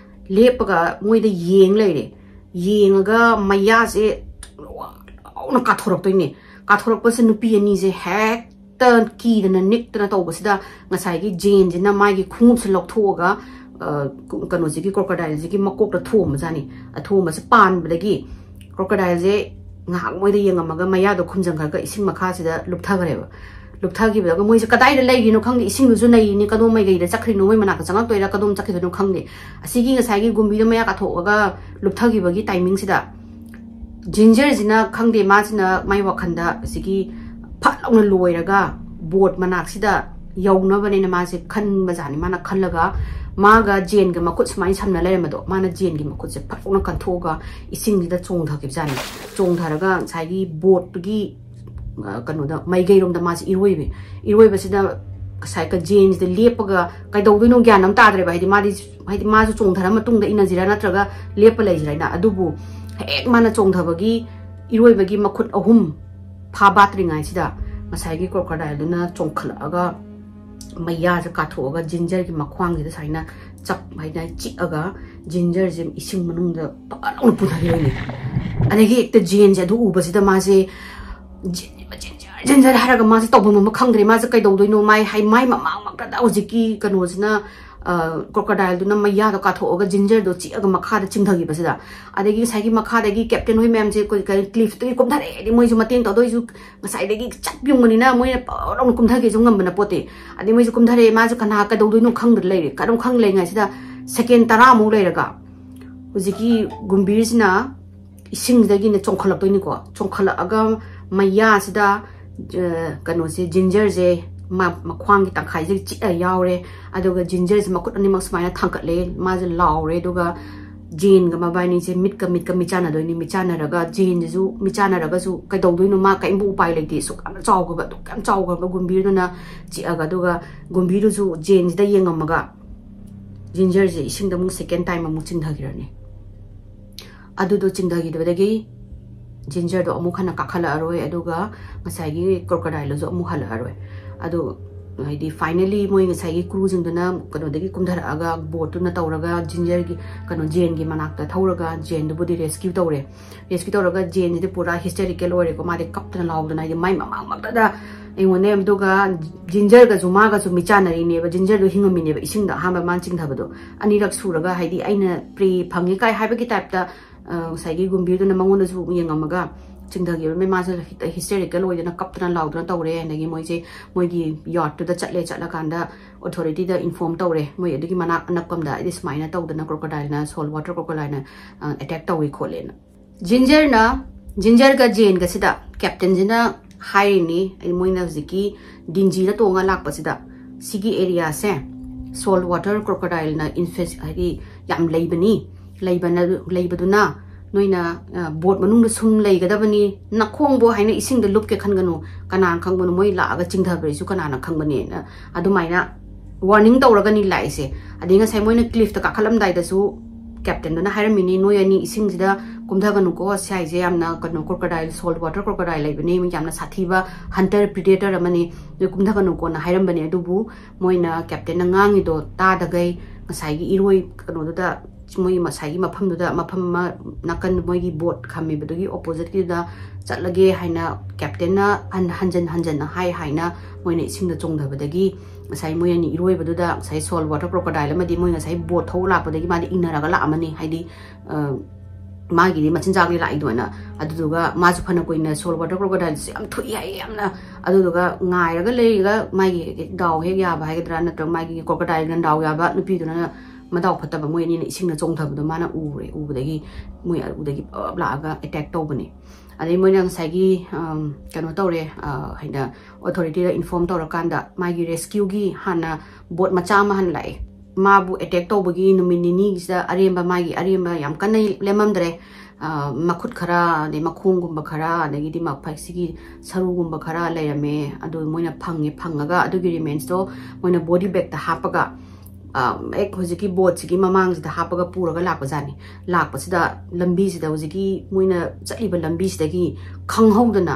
ꯂꯦꯞꯄꯒ ꯃꯣꯏꯗ ꯌꯦꯡ ꯂꯩꯔꯦ꯫ ꯌꯦꯡꯉꯒ ꯃꯌꯥꯁꯦ ꯂꯥꯎꯅ ꯀꯥꯊꯣꯔꯛꯇꯣꯏꯅꯦ꯫ ꯀꯥꯊꯣꯔꯛꯄꯁꯦ ꯅꯨꯄꯤ ꯑꯅꯤꯁꯦ ꯍꯦꯛꯇ ꯀꯤꯗꯅ ꯅꯤꯛꯇꯅ ꯇꯧꯕꯁꯤꯗ ꯉꯁꯥꯏꯒꯤ ꯖꯦꯟꯁꯤꯅ ꯃꯥꯒꯤ ꯈꯣꯡꯎꯞꯁꯦ ꯂꯧꯊꯣꯛꯑꯒ, ꯑ, ꯀꯩꯅꯣꯁꯤꯒꯤ, ꯀ꯭ꯔꯣꯀꯣꯗꯥꯏꯜꯁꯤꯒꯤ ꯃꯀꯣꯛꯇ ꯊꯣꯝꯕꯖꯥꯠꯅꯤ꯫ ꯑꯊꯣꯝꯕꯁꯦ ꯄꯥꯟꯕꯗꯒꯤ ꯀ꯭ꯔꯣꯀꯣꯗꯥꯏꯜꯁꯦ ꯉꯥꯏꯍꯥꯛ ꯃꯣꯏꯗ ꯌꯦꯡꯉꯝꯃꯒ ꯃꯌꯥꯗꯣ ꯈꯨꯝꯖꯟꯈ꯭ꯔꯒ ꯏꯁꯤꯡ ꯃꯈꯥꯁꯤꯗ ꯂꯨꯞꯊꯈ꯭ꯔꯦꯕ꯫ ꯂꯨꯞꯊꯈꯤꯕꯗ ꯃꯣꯏꯁꯦ ꯀꯗꯥꯏꯗ ꯂꯩꯔꯤꯅꯣ ꯈꯪꯗꯦ, ꯏꯁꯤꯡꯗꯨꯁꯨ ꯅꯩꯔꯤꯅꯤ, ꯀꯗꯣꯝ ꯃꯥꯏꯀꯩꯗ ꯆꯠꯈ꯭ꯔꯤꯅꯣ, ꯃꯣꯏ ꯃꯅꯥꯛꯇ ꯆꯪꯉꯛꯇꯣꯏꯔꯥ ꯀꯗꯣꯝ ꯆꯠꯈꯤꯗꯣꯏꯅꯣ ꯈꯪꯗꯦ꯫ ꯑꯁꯤꯒꯤ ꯉꯁꯥꯏꯒꯤ ꯒꯨꯝꯕꯤꯗꯣ ꯃꯌꯥ ꯀꯥꯊꯣꯛꯑꯒ ꯂꯨꯞꯊꯈꯤꯕꯒꯤ ꯇꯥꯏꯃꯤꯡꯁꯤꯗ ꯖꯤꯟꯖꯔꯁꯤꯅ ꯈꯪꯗꯦ, ꯃꯥꯁꯤꯅ ꯃꯥꯏ ꯋꯥꯈꯟꯗ ꯑꯁꯤꯒꯤ ꯐꯠ ꯂꯥꯎꯅ ꯂꯣꯏꯔꯒ ꯕꯣꯠ ꯃꯅꯥꯛꯁꯤꯗ ꯌꯧꯅꯕꯅꯦꯅ ꯃꯥꯁꯦ ꯈꯟꯕꯖꯥꯠꯅꯤ꯫ ꯃꯥꯅ ꯈꯜꯂꯒ ꯃꯥꯒ ꯖꯦꯟꯒ ꯃꯈꯨꯠ ꯁꯨꯃꯥꯏꯅ ꯁꯝꯅ ꯂꯩꯔꯝꯕꯗꯣ, ꯃꯥꯅ ꯖꯦꯟꯒꯤ ꯃꯈꯨꯠꯁꯦ ꯐꯠ ꯂꯥꯎꯅ ꯀꯟꯊꯣꯛꯑꯒ ꯏꯁꯤꯡꯁꯤꯗ ꯆꯣꯡꯊꯈꯤꯕꯖꯥꯠꯅꯤ꯫ ꯆꯣꯡꯊꯔꯒ ꯉꯁꯥꯏꯒꯤ ꯕꯣꯠꯇꯨꯒꯤ, ꯑ, ꯀꯩꯅꯣꯗ, ꯃꯥꯏꯀꯩꯔꯣꯝꯗ ꯃꯥꯁꯦ ꯏꯔꯣꯏꯕꯤ꯫ ꯏꯔꯣꯏꯕꯁꯤꯗ ꯉꯁꯥꯏ ꯖꯦꯟꯁꯤꯗ ꯂꯦꯞꯄꯒ ꯀꯩꯗꯧꯗꯣꯏꯅꯣ ꯒ꯭ꯌꯥꯟ ꯑꯃ ꯇꯥꯗ꯭ꯔꯦꯕ꯫ ꯍꯥꯏꯗꯤ ꯃꯥꯗꯤ, ꯍꯥꯏꯗꯤ ꯃꯥꯁꯨ ꯆꯣꯡꯊꯔ ꯃꯇꯨꯡꯗ ꯏꯟꯅꯁꯤꯔꯥ ꯅꯠꯇ꯭ꯔꯒ ꯂꯦꯞꯄ ꯂꯩꯁꯤꯔꯥ ꯍꯥꯏꯅ꯫ ꯑꯗꯨꯕꯨ ꯍꯦꯛ ꯃꯥꯅ ꯆꯣꯡꯊꯕꯒꯤ ꯏꯔꯣꯏꯕꯒꯤ ꯃꯈꯨꯠ ꯑꯍꯨꯝ ꯐꯥ ꯕꯥꯠꯇ꯭ꯔꯤꯉꯥꯏꯁꯤꯗ ꯉꯁꯥꯏꯒꯤ ꯀ꯭ꯔꯣꯀꯣꯗꯥꯏꯜꯗꯨꯅ ꯆꯣꯡꯈꯠꯂꯛꯑꯒ ꯃꯌꯥꯁꯦ ꯀꯥꯊꯣꯛꯑꯒ ꯖꯤꯟꯖꯔꯒꯤ ꯃꯈ꯭ꯋꯥꯡꯁꯤꯗ ꯁꯨꯃꯥꯏꯅ ꯆꯞ ꯍꯥꯏꯅ ꯆꯤꯛꯑꯒ ꯖꯤꯟꯖꯔꯁꯦ ꯏꯁꯤꯡ ꯃꯅꯨꯡꯗ ꯐꯠ ꯂꯥꯎꯅ ꯄꯨꯊꯈꯤꯕꯅꯤ꯫ ꯑꯗꯒꯤ ꯍꯦꯛꯇ ꯖꯦꯟꯁꯦ ꯑꯗꯨ ꯎꯕꯁꯤꯗ ꯃꯥꯁꯦ ꯖꯤꯟ-, ꯖꯤꯟꯖꯔ, ꯖꯤꯟꯖꯔ ꯍꯥꯏꯔꯒ ꯃꯥꯁꯦ ꯇꯧꯐꯝ ꯑꯃ ꯈꯪꯗ꯭ꯔꯦ꯫ ꯃꯥꯁꯦ ꯀꯩꯗꯧꯗꯣꯏꯅꯣ? ꯃꯥꯏ ꯍꯥꯏ-, ꯃꯥꯏ ꯃꯃꯥꯡꯃꯛꯇꯗ ꯍꯧꯖꯤꯛꯀꯤ ꯀꯩꯅꯣꯁꯤꯅ, ꯑ, ꯀ꯭ꯔꯣꯀꯣꯗꯥꯏꯜꯗꯨꯅ ꯃꯌꯥꯗꯣ ꯀꯥꯊꯣꯛꯑꯒ ꯖꯤꯟꯖꯔꯗꯣ ꯆꯤꯛꯑꯒ ꯃꯈꯥꯗ ꯆꯤꯡꯊꯈꯤꯕꯁꯤꯗ, ꯑꯗꯒꯤ ꯉꯁꯥꯏꯒꯤ ꯃꯈꯥꯗꯒꯤ ꯀꯦꯞꯇꯦꯟ ꯍꯣꯏ ꯃꯌꯥꯝꯁꯦ ꯑꯩꯈꯣꯏ ꯀꯔꯤ ꯀ꯭ꯂꯤꯐꯇꯒꯤ ꯀꯨꯝꯊꯔꯛꯑꯦ꯫ ꯍꯥꯏꯗꯤ ꯃꯣꯏꯁꯨ ꯃꯇꯦꯡ ꯇꯧꯗꯣꯏꯁꯨ ꯉꯁꯥꯏꯗꯒꯤ ꯆꯞ ꯌꯨꯡꯕꯅꯤꯅ ꯃꯣꯏꯅ ꯄꯥꯎ ꯂꯥꯎꯅ ꯀꯨꯝꯊꯒꯦꯁꯨ ꯉꯝꯕ ꯅꯄꯣꯠꯇꯦ꯫ ꯑꯗꯩ ꯃꯣꯏꯁꯨ ꯀꯨꯝꯊꯔꯛꯑꯦ, ꯃꯥꯁꯦ ꯀꯅꯥ ꯀꯩꯗꯧꯗꯣꯏꯅꯣ ꯈꯪꯗ꯭ꯔ ꯂꯩꯔꯦ꯫ ꯀꯔꯝ ꯈꯪ ꯂꯩꯉꯩꯁꯤꯗ ꯁꯦꯀꯦꯟ ꯇꯔꯥꯃꯨꯛ ꯂꯩꯔꯒ ꯍꯧꯖꯤꯛꯀꯤ ꯒꯨꯝꯕꯤꯔꯁꯤꯅ ꯏꯁꯤꯡꯁꯤꯗꯒꯤꯅ ꯆꯣꯡꯈꯠꯂꯛꯇꯣꯏꯅꯤꯀꯣ꯫ ꯆꯣꯡꯈꯠꯂꯛꯑꯒ ꯃꯌꯥꯁꯤꯗ, ꯑ, ꯀꯩꯅꯣꯁꯦ, ꯖꯤꯟꯖꯔꯁꯦ ꯃꯥ ꯃꯈ꯭ꯋꯥꯡꯒꯤ ꯇꯪꯈꯥꯏꯁꯦ ꯆꯤꯛꯑ ꯌꯥꯎꯔꯦ꯫ ꯑꯗꯨꯒ ꯖꯤꯟꯖꯔꯁꯦ ꯃꯈꯨꯠ ꯑꯅꯤꯃꯛ ꯁꯨꯃꯥꯏꯅ ꯊꯥꯡꯒꯠꯂꯦ, ꯃꯥꯁꯦ ꯂꯥꯎꯔꯦ꯫ ꯑꯗꯨꯒ ꯖꯦꯟꯒ ꯃꯕꯥꯅꯤꯁꯦ ꯃꯤꯠꯀ ꯃꯤꯠꯀ ꯃꯤꯆꯥꯟꯅꯗꯣꯏꯅꯤ꯫ ꯃꯤꯆꯥꯟꯅꯔꯒ ꯖꯦꯟꯁꯤꯁꯨ, ꯃꯤꯆꯥꯟꯅꯔꯒꯁꯨ ꯀꯩꯗꯧꯗꯣꯏꯅꯣ, ꯃꯥ ꯀꯔꯤꯝꯕꯨ ꯎꯄꯥꯏ ꯂꯩꯇꯦ꯫ ꯑꯁꯨꯛ ꯌꯥꯝꯅ ꯆꯥꯎꯈ꯭ꯔꯕ, ꯑꯗꯨꯛ ꯌꯥꯝ ꯆꯥꯎꯈ꯭ꯔꯕ ꯒꯨꯝꯕꯤꯔꯗꯨꯅ ꯆꯤꯛꯑꯒ, ꯑꯗꯨꯒ ꯒꯨꯝꯕꯤꯔꯗꯨꯁꯨ ꯖꯦꯟꯁꯤꯗ ꯌꯦꯡꯉꯝꯃꯒ ꯖꯤꯟꯖꯔꯁꯦ ꯏꯁꯤꯡꯗ ꯑꯃꯨꯛ second time ꯑꯃꯨꯛ ꯆꯤꯡꯊꯈꯤꯔꯅꯤ꯫ ꯑꯗꯨꯗꯣ ꯆꯤꯡꯊꯈꯤꯕꯗꯒꯤ ꯖꯤꯟꯖꯔꯗꯣ ꯑꯃꯨꯛ ꯍꯟꯅ ꯀꯥꯈꯠꯂꯛꯑꯔꯣꯏ, ꯑꯗꯨꯒ ꯉꯁꯥꯏꯒꯤ crocodileꯗꯨꯁꯨ ꯑꯃꯨꯛ ꯍꯜꯂꯛꯑꯔꯣꯏ꯫ ꯑꯗꯨ ꯍꯥꯏꯗꯤ finally ꯃꯣꯏ ꯉꯁꯥꯏꯒꯤ crewꯁꯤꯡꯗꯨꯅ ꯀꯩꯅꯣꯗꯒꯤ ꯀꯨꯝꯊꯔꯛꯑꯒ boatꯇꯨꯅ ꯇꯧꯔꯒ ꯖꯤꯟꯖꯔꯒꯤ, ꯀꯩꯅꯣ, ꯖꯦꯟꯒꯤ ꯃꯅꯥꯛꯇ ꯊꯧꯔꯒ ꯖꯦꯟꯗꯨꯕꯨꯗꯤ rescue ꯇꯧꯔꯦ꯫ Rescue ꯇꯧꯔꯒ ꯖꯦꯟꯁꯤꯗꯤ ꯄꯨꯔꯥ hysterical ꯑꯣꯏꯔꯦꯀꯣ, ꯃꯥꯗꯤ ꯀꯞꯇꯅ ꯂꯥꯎꯗꯅ, ꯍꯥꯏꯗꯤ ꯃꯥꯏ ꯃꯃꯥꯡꯃꯛꯇꯗ ꯑꯩꯉꯣꯟꯗ, ꯑꯗꯨꯒ ꯖꯤꯟꯖꯔꯒꯁꯨ ꯃꯥꯒꯁꯨ ꯃꯤꯆꯥꯟꯅꯔꯤꯅꯦꯕ꯫ ꯖꯤꯟꯖꯔꯗꯣ ꯍꯤꯡꯉꯝꯃꯤꯅꯦꯕ ꯏꯁꯤꯡꯗ ꯑꯍꯥꯟꯕ ꯃꯥꯅ ꯆꯤꯡꯊꯕꯗꯣ꯫ ꯑꯅꯤꯔꯛ ꯁꯨꯔꯒ, ꯍꯥꯏꯗꯤ ꯑꯩꯅ prey ꯐꯪꯉꯦ ꯀꯥꯏ ꯍꯥꯏꯕꯒꯤ typeꯇ, ꯑ, ꯉꯁꯥꯏꯒꯤ ꯒꯨꯝꯕꯤꯔꯗꯨꯅ ꯃꯉꯣꯟꯗꯁꯨ ꯌꯦꯡꯉꯝꯃꯒ ꯆꯤꯡꯊꯈꯤꯕ꯫ ꯃꯥꯁꯦ hysterical ꯑꯣꯏꯗꯅ ꯀꯞꯇꯅ ꯂꯥꯎꯗꯅ ꯇꯧꯔꯦ꯫ ꯑꯗꯒꯤ ꯃꯣꯏꯁꯦ ꯃꯣꯏꯒꯤ yachtꯇꯨꯗ ꯆꯠꯂꯦ, ꯆꯠꯂꯀꯥꯟꯗ authorityꯗ inform ꯇꯧꯔꯦ, ꯃꯣꯏ ꯑꯗꯨꯒꯤ ꯃꯅꯥꯛ ꯑꯅꯛꯄ ꯑꯃꯗ, ꯍꯥꯏꯗꯤ ꯁꯨꯃꯥꯏꯅ ꯇꯧꯗꯅ crocodileꯅ, salt water crocodileꯅ, ꯑ, attack ꯇꯧꯏ ꯈꯣꯠꯂꯦꯅ꯫ ꯖꯤꯟꯖꯔꯅ, ꯖꯤꯟꯖꯔꯒ ꯖꯦꯟꯒꯁꯤꯗ captainꯁꯤꯅ ꯍꯥꯏꯔꯤꯅꯤ, ꯑꯩ, ꯃꯣꯏꯅ ꯍꯧꯖꯤꯛꯀꯤ ꯗꯤꯟꯖꯤꯗ ꯇꯣꯡꯉ ꯂꯥꯛꯄꯁꯤꯗ ꯁꯤꯒꯤ areaꯁꯦ salt water crocodileꯅ infest-, ꯍꯥꯏꯗꯤ ꯌꯥꯝ ꯂꯩꯕꯅꯤ, ꯂꯩꯕꯅ, ꯂꯩꯕꯗꯨꯅ ꯅꯣꯏꯅ, ꯑ, boat ꯃꯅꯨꯡꯗ ꯁꯨꯝ ꯂꯩꯒꯗꯕꯅꯤ, ꯅꯈꯣꯡꯕꯨ ꯍꯥꯏꯅ ꯏꯁꯤꯡꯗ ꯂꯨꯞꯀꯦ ꯈꯟꯒꯅꯨ, ꯀꯅꯥꯅ ꯈꯪꯕꯅꯣ ꯃꯣꯏ ꯂꯥꯛꯑꯒ ꯆꯤꯡꯊꯕ꯭ꯔꯁꯨ ꯀꯅꯥꯅ ꯈꯪꯕꯅꯦꯅ ꯑꯗꯨꯃꯥꯏꯅ warning ꯇꯧꯔꯒꯅꯤ ꯂꯥꯛꯏꯁꯦ꯫ ꯑꯗꯩ ꯉꯁꯥꯏ ꯃꯣꯏꯅ cliffꯇ ꯀꯥꯈꯠꯂꯝꯗꯥꯏꯗꯁꯨ captainꯗꯨꯅ ꯍꯥꯏꯔꯝꯃꯤꯅꯤ, "ꯅꯣꯏ ꯑꯅꯤ ꯏꯁꯤꯡꯁꯤꯗ ꯀꯨꯝꯊꯒꯅꯨꯀꯣ, ꯁ꯭ꯋꯥꯏꯁꯦ ꯌꯥꯝꯅ, ꯀꯩꯅꯣ, crocodile, salt water crocodile ꯂꯩꯕꯅꯤ, ꯌꯥꯝꯅ ꯁꯥꯊꯤꯕ hunter predator ꯑꯃꯅꯤ, ꯅꯣꯏ ꯀꯨꯝꯊꯒꯅꯨꯀꯣꯅ" ꯍꯥꯏꯔꯝꯕꯅꯦ꯫ ꯑꯗꯨꯕꯨ ꯃꯣꯏꯅ captainꯅ ꯉꯥꯡꯉꯤꯗꯣ ꯇꯥꯗꯈꯩ ꯉꯁꯥꯏꯒꯤ ꯏꯔꯣꯏ ꯀꯩꯅꯣꯗꯨꯗ, ꯃꯣꯏꯒꯤ ꯉꯁꯥꯏꯒꯤ ꯃꯐꯝꯗꯨꯗ, ꯃꯐꯝ ꯑꯃ ꯅꯥꯀꯟ ꯃꯣꯏꯒꯤ boat ꯈꯝꯃꯤꯕꯗꯨꯒꯤ oppositeꯀꯤꯗꯨꯗ ꯆꯠꯂꯒꯦ ꯍꯥꯏꯅ captainꯅ ꯍꯟ-, ꯍꯟꯖꯟ ꯍꯟꯖꯟꯅ ꯍꯥꯏ ꯍꯥꯏꯅ ꯃꯣꯏꯅ ꯏꯁꯤꯡꯗ ꯆꯣꯡꯊꯕꯗꯒꯤ ꯉꯁꯥꯏ ꯃꯣꯏ ꯑꯅꯤ ꯏꯔꯣꯏꯕꯗꯨꯗ ꯉꯁꯥꯏ salt water crocodile ꯑꯃꯗꯤ ꯃꯣꯏ ꯉꯁꯥꯏ boat ꯊꯧꯕ ꯂꯥꯛꯄꯗꯒꯤ ꯃꯥꯗꯤ ꯏꯟꯅꯔꯒ ꯂꯥꯛꯑꯝꯃꯅꯤ, ꯍꯥꯏꯗꯤ, ꯑ, ꯃꯥꯒꯤꯗꯤ ꯃꯆꯤꯟꯖꯥꯛꯅꯤ ꯂꯥꯛꯏꯗꯣꯅ꯫ ꯑꯗꯨꯗꯨꯒ ꯃꯥꯁꯨ ꯐꯅ ꯀꯨꯏꯅ salt water crocodileꯁꯦ ꯌꯥꯝ ꯊꯨꯏ ꯍꯥꯏꯌꯦ ꯌꯥꯝꯅ, ꯑꯗꯨꯗꯨꯒ ꯉꯥꯏꯔꯒ ꯂꯩꯔꯒ ꯃꯥꯒꯤ ꯗꯥꯎ ꯍꯦꯛ ꯌꯥꯕ ꯍꯥꯏꯒꯗ꯭ꯔꯥ, ꯅꯠꯇ꯭ꯔꯒ ꯃꯥꯒꯤ crocodileꯅ ꯗꯥꯎ ꯌꯥꯕ, ꯅꯨꯄꯤꯗꯨꯅ ꯃꯗꯥꯎ ꯐꯠꯇꯕ, ꯃꯣꯏ ꯑꯅꯤꯅ ꯏꯁꯤꯡꯗ ꯆꯣꯡꯊꯕꯗꯣ ꯃꯥꯅ ꯎꯔꯦ꯫ ꯎꯕꯗꯒꯤ ꯃꯣꯏ ꯑꯗꯨꯗꯒꯤ ꯄꯞ ꯂꯥꯛꯑꯒ attack ꯇꯧꯕꯅꯦ꯫ ꯑꯗꯩ ꯃꯣꯏꯅ ꯉꯁꯥꯏꯒꯤ ꯀꯩꯅꯣ ꯇꯧꯔꯦ, ꯍꯥꯏꯅ ꯑꯣꯊꯣꯔꯤꯇꯤꯗ ꯏꯟꯐꯣꯔꯝ ꯇꯧꯔꯀꯥꯟꯗ ꯃꯥꯒꯤ ꯔꯦꯁꯀ꯭ꯌꯨꯒꯤ ꯍꯥꯟꯅ ꯕꯣꯠ ꯃꯆꯥ ꯑꯃ ꯍꯥꯟꯅ ꯂꯥꯛꯑꯦ꯫ ꯃꯥꯕꯨ ꯑꯦꯇꯦꯛ ꯇꯧꯕꯒꯤ ꯅꯨꯃꯤꯠ ꯅꯤꯅꯤꯁꯤꯗ ꯑꯔꯦꯝꯕ, ꯃꯥꯒꯤ ꯑꯔꯦꯝꯕ ꯌꯥꯝ ꯀꯟꯅ ꯂꯦꯝꯃꯝꯗ꯭ꯔꯦ꯫ ꯃꯈꯨꯠ ꯈꯔ, ꯑꯗꯩ ꯃꯈꯣꯡꯒꯨꯝꯕ ꯈꯔ, ꯑꯗꯒꯤꯗꯤ ꯁꯤꯒꯤ ꯁꯔꯨꯒꯨꯝꯕ ꯈꯔ ꯂꯩꯔꯝꯃꯦ꯫ ꯑꯗꯨ ꯃꯣꯏꯅ ꯐꯪꯉꯦ꯫ ꯐꯪꯉꯒ ꯑꯗꯨꯒꯤ ꯔꯤꯃꯦꯟꯁꯇꯣ ꯃꯣꯏꯅ ꯕꯣꯗꯤ ꯕꯦꯛꯇ ꯍꯥꯞꯄꯒ ꯍꯦꯛ ꯍꯧꯖꯤꯛꯀꯤ ꯕꯣꯠꯁꯤꯒꯤ ꯃꯃꯥꯡꯁꯤꯗ ꯍꯥꯞꯄꯒ ꯄꯨꯔꯒ ꯂꯥꯛꯄꯖꯥꯠꯅꯤ꯫ ꯂꯥꯛꯄꯁꯤꯗ ꯂꯝꯕꯤꯁꯤꯗ, ꯍꯧꯖꯤꯛꯀꯤ ꯃꯣꯏꯅ ꯆꯠꯂꯤꯕ ꯂꯝꯕꯤꯁꯤꯗꯒꯤ ꯈꯪꯍꯧꯗꯅ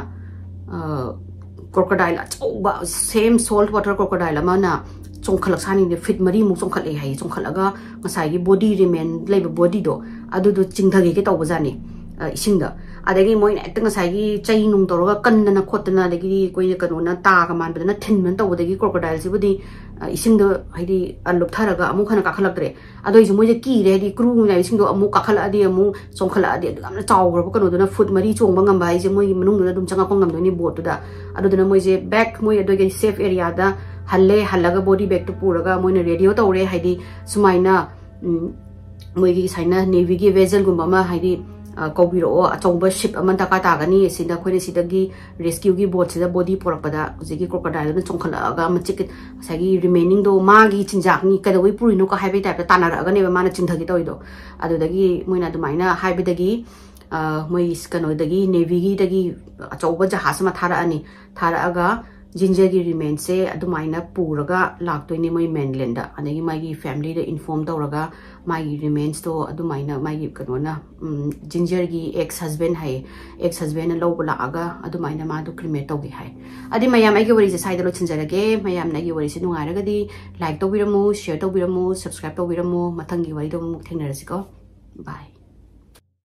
ꯀ꯭ꯔꯣꯀꯣꯗꯥꯏꯜ ꯑꯆꯧꯕ, ꯁꯦꯝ ꯁꯣꯜꯠ ꯋꯥꯇꯔ ꯀ꯭ꯔꯣꯀꯣꯗꯥꯏꯜ ꯑꯃꯅ ꯆꯣꯡꯈꯠꯂꯛꯁꯥꯅꯤꯅꯦ꯫ ꯐꯤꯠ ꯃꯔꯤꯃꯨꯛ ꯆꯣꯡꯈꯠꯂꯛꯑꯦ ꯍꯥꯏꯌꯦ꯫ ꯆꯣꯡꯈꯠꯂꯒ ꯉꯁꯥꯏꯒꯤ ꯕꯣꯗꯤ, ꯔꯤꯃꯦꯟ ꯂꯩꯕ ꯕꯣꯗꯤꯗꯣ ꯑꯗꯨꯗꯣ ꯆꯤꯡꯊꯒꯦ ꯇꯧꯕꯖꯥꯠꯅꯤ ꯏꯁꯤꯡꯗ꯫ ꯑꯗꯒꯤ ꯃꯣꯏꯅ ꯍꯦꯛꯇ ꯉꯁꯥꯏꯒꯤ ꯆꯩ ꯅꯨꯡ ꯇꯧꯔꯒ ꯀꯟꯗꯅ ꯈꯣꯠꯇꯅ, ꯑꯗꯒꯤꯗꯤ ꯑꯩꯈꯣꯏꯅ ꯀꯩꯅꯣꯅ ꯇꯥꯒ ꯃꯥꯟꯕꯗꯅ ꯊꯤꯟꯕꯅ ꯇꯧꯕꯗꯒꯤ ꯀ꯭ꯔꯣꯀꯣꯗꯥꯏꯜꯁꯤꯕꯨꯗꯤ ꯏꯁꯤꯡꯗ ꯍꯥꯏꯗꯤ ꯂꯨꯞꯊꯔꯒ ꯑꯃꯨꯛ ꯍꯟꯅ ꯀꯥꯈꯠꯂꯛꯇ꯭ꯔꯦ꯫ ꯑꯗꯨ ꯑꯣꯏꯁꯨ ꯃꯣꯏꯁꯦ ꯀꯤꯔꯦ, ꯍꯥꯏꯗꯤ ꯀ꯭ꯔꯨ ꯃꯌꯥꯝꯁꯤꯡꯗꯣ ꯑꯃꯨꯛ ꯀꯥꯈꯠꯂꯛꯑꯗꯤ, ꯑꯃꯨꯛ ꯆꯣꯡꯈꯠꯂꯛꯑꯗꯤ, ꯑꯗꯨ ꯌꯥꯝꯅ ꯆꯥꯎꯈ꯭ꯔꯕ ꯀꯩꯅꯣꯗꯨꯅ ꯐꯨꯠ ꯃꯔꯤ ꯆꯣꯡꯕ ꯉꯝꯕ ꯍꯥꯏꯁꯦ ꯃꯣꯏꯒꯤ ꯃꯅꯨꯡꯗꯨꯗ ꯑꯗꯨꯝ ꯆꯪꯉꯛꯄ ꯉꯝꯗꯣꯏꯅꯤ ꯕꯣꯠꯇꯨꯗ꯫ ꯑꯗꯨꯗꯨꯅ ꯃꯣꯏꯁꯦ ꯕꯦꯛ ꯃꯣꯏ ꯑꯗꯨꯒꯤ ꯁꯦꯐ ꯑꯦꯔꯤꯌꯥꯗ ꯍꯜꯂꯦ꯫ ꯍꯜꯂꯒ ꯕꯣꯗꯤ ꯕꯦꯛꯇꯨ ꯄꯨꯔꯒ ꯃꯣꯏꯅ ꯔꯦꯗꯤꯑꯣ ꯇꯧꯔꯦ, ꯍꯥꯏꯗꯤ ꯁꯨꯃꯥꯏꯅ ꯃꯣꯏꯒꯤ ꯁꯨꯃꯥꯏꯅ ꯅꯦꯚꯤꯒꯤ ꯚꯦꯖꯜꯒꯨꯝꯕ ꯑꯃ, ꯍꯥꯏꯗꯤ ꯀꯧꯕꯤꯔꯛꯑꯣ, ꯑꯆꯧꯕ ꯁꯤꯞ ꯑꯃ ꯗꯔꯀꯥꯔ ꯇꯥꯒꯅꯤ, ꯁꯤꯗ ꯑꯩꯈꯣꯏꯅ ꯁꯤꯗꯒꯤ ꯔꯦꯁꯀ꯭ꯌꯨꯒꯤ ꯕꯣꯠꯁꯤꯗ ꯕꯣꯗꯤ ꯄꯣꯔꯛꯄꯗ ꯍꯧꯖꯤꯛꯀꯤ ꯀ꯭ꯔꯣꯀꯣꯗꯥꯏꯜꯗꯨꯅ ꯆꯣꯡꯈꯠꯂꯛꯑꯒ ꯃꯆꯤꯛ, ꯉꯁꯥꯏꯒꯤ ꯔꯤꯃꯦꯅꯤꯡꯗꯣ ꯃꯥꯒꯤ ꯆꯤꯟꯖꯥꯛꯅꯤ, ꯀꯩꯗꯧꯕꯩ ꯄꯨꯔꯤꯅꯣ ꯀ ꯍꯥꯏꯕꯒꯤ ꯇꯥꯏꯞꯇ ꯇꯥꯟꯅꯔꯛꯑꯒꯅꯦꯕ ꯃꯥꯅ ꯆꯤꯡꯊꯒꯦ ꯇꯧꯔꯤꯗꯣ꯫ ꯑꯗꯨꯗꯒꯤ ꯃꯣꯏꯅ ꯑꯗꯨꯃꯥꯏꯅ ꯍꯥꯏꯕꯗꯒꯤ ꯃꯣꯏ ꯀꯩꯅꯣꯗꯒꯤ, ꯅꯦꯚꯤꯒꯤꯗꯒꯤ ꯑꯆꯧꯕ ꯖꯍꯥꯖ ꯑꯃ ꯊꯥꯔꯛꯑꯅꯤ꯫ ꯊꯥꯔꯛꯑꯒ ꯖꯤꯟꯖꯔꯒꯤ ꯔꯤꯃꯦꯟꯁꯦ ꯑꯗꯨꯃꯥꯏꯅ ꯄꯨꯔꯒ ꯂꯥꯛꯇꯣꯏꯅꯤ ꯃꯣꯏ ꯃꯦꯟꯂꯦꯟꯗ꯫ ꯑꯗꯒꯤ ꯃꯥꯒꯤ ꯐꯦꯃꯤꯂꯤꯗ ꯏꯟꯐꯣꯔꯝ ꯇꯧꯔꯒ ꯃꯥꯒꯤ ꯔꯤꯃꯦꯟꯁꯇꯣ ꯑꯗꯨꯃꯥꯏꯅ ꯃꯥꯒꯤ ꯀꯩꯅꯣꯅ, ꯖꯤꯟꯖꯔꯒꯤ ꯑꯦꯛꯁ ꯍꯁꯕꯦꯟ ꯍꯥꯏꯌꯦ, ꯑꯦꯛꯁ ꯍꯁꯕꯦꯟꯅ ꯂꯧꯕ ꯂꯥꯛꯑꯒ ꯑꯗꯨꯃꯥꯏꯅ ꯃꯥꯗꯣ ꯀ꯭ꯔꯤꯃꯦꯠ ꯇꯧꯒꯦ ꯍꯥꯏ꯫ ꯑꯗꯨꯗꯤ ꯃꯌꯥꯝ, ꯑꯩꯒꯤ ꯋꯥꯔꯤꯁꯦ ꯁ꯭ꯋꯥꯏꯗ ꯂꯣꯏꯁꯤꯟꯖꯔꯒꯦ꯫ ꯃꯌꯥꯝꯅ ꯑꯩꯒꯤ ꯋꯥꯔꯤꯁꯦ ꯅꯨꯡꯉꯥꯏꯔꯒꯗꯤ ꯂꯥꯏꯛ ꯇꯧꯕꯤꯔꯝꯃꯨ, ꯁꯤꯌꯔ ꯇꯧꯕꯤꯔꯝꯃꯨ, ꯁꯕꯁꯀ꯭ꯔꯥꯏꯕ ꯇꯧꯕꯤꯔꯝꯃꯨ꯫ ꯃꯊꯪꯒꯤ ꯋꯥꯔꯤꯗ ꯑꯃꯨꯛ ꯊꯦꯡꯅꯔꯁꯤꯀꯣ꯫ ꯕꯥꯏ꯫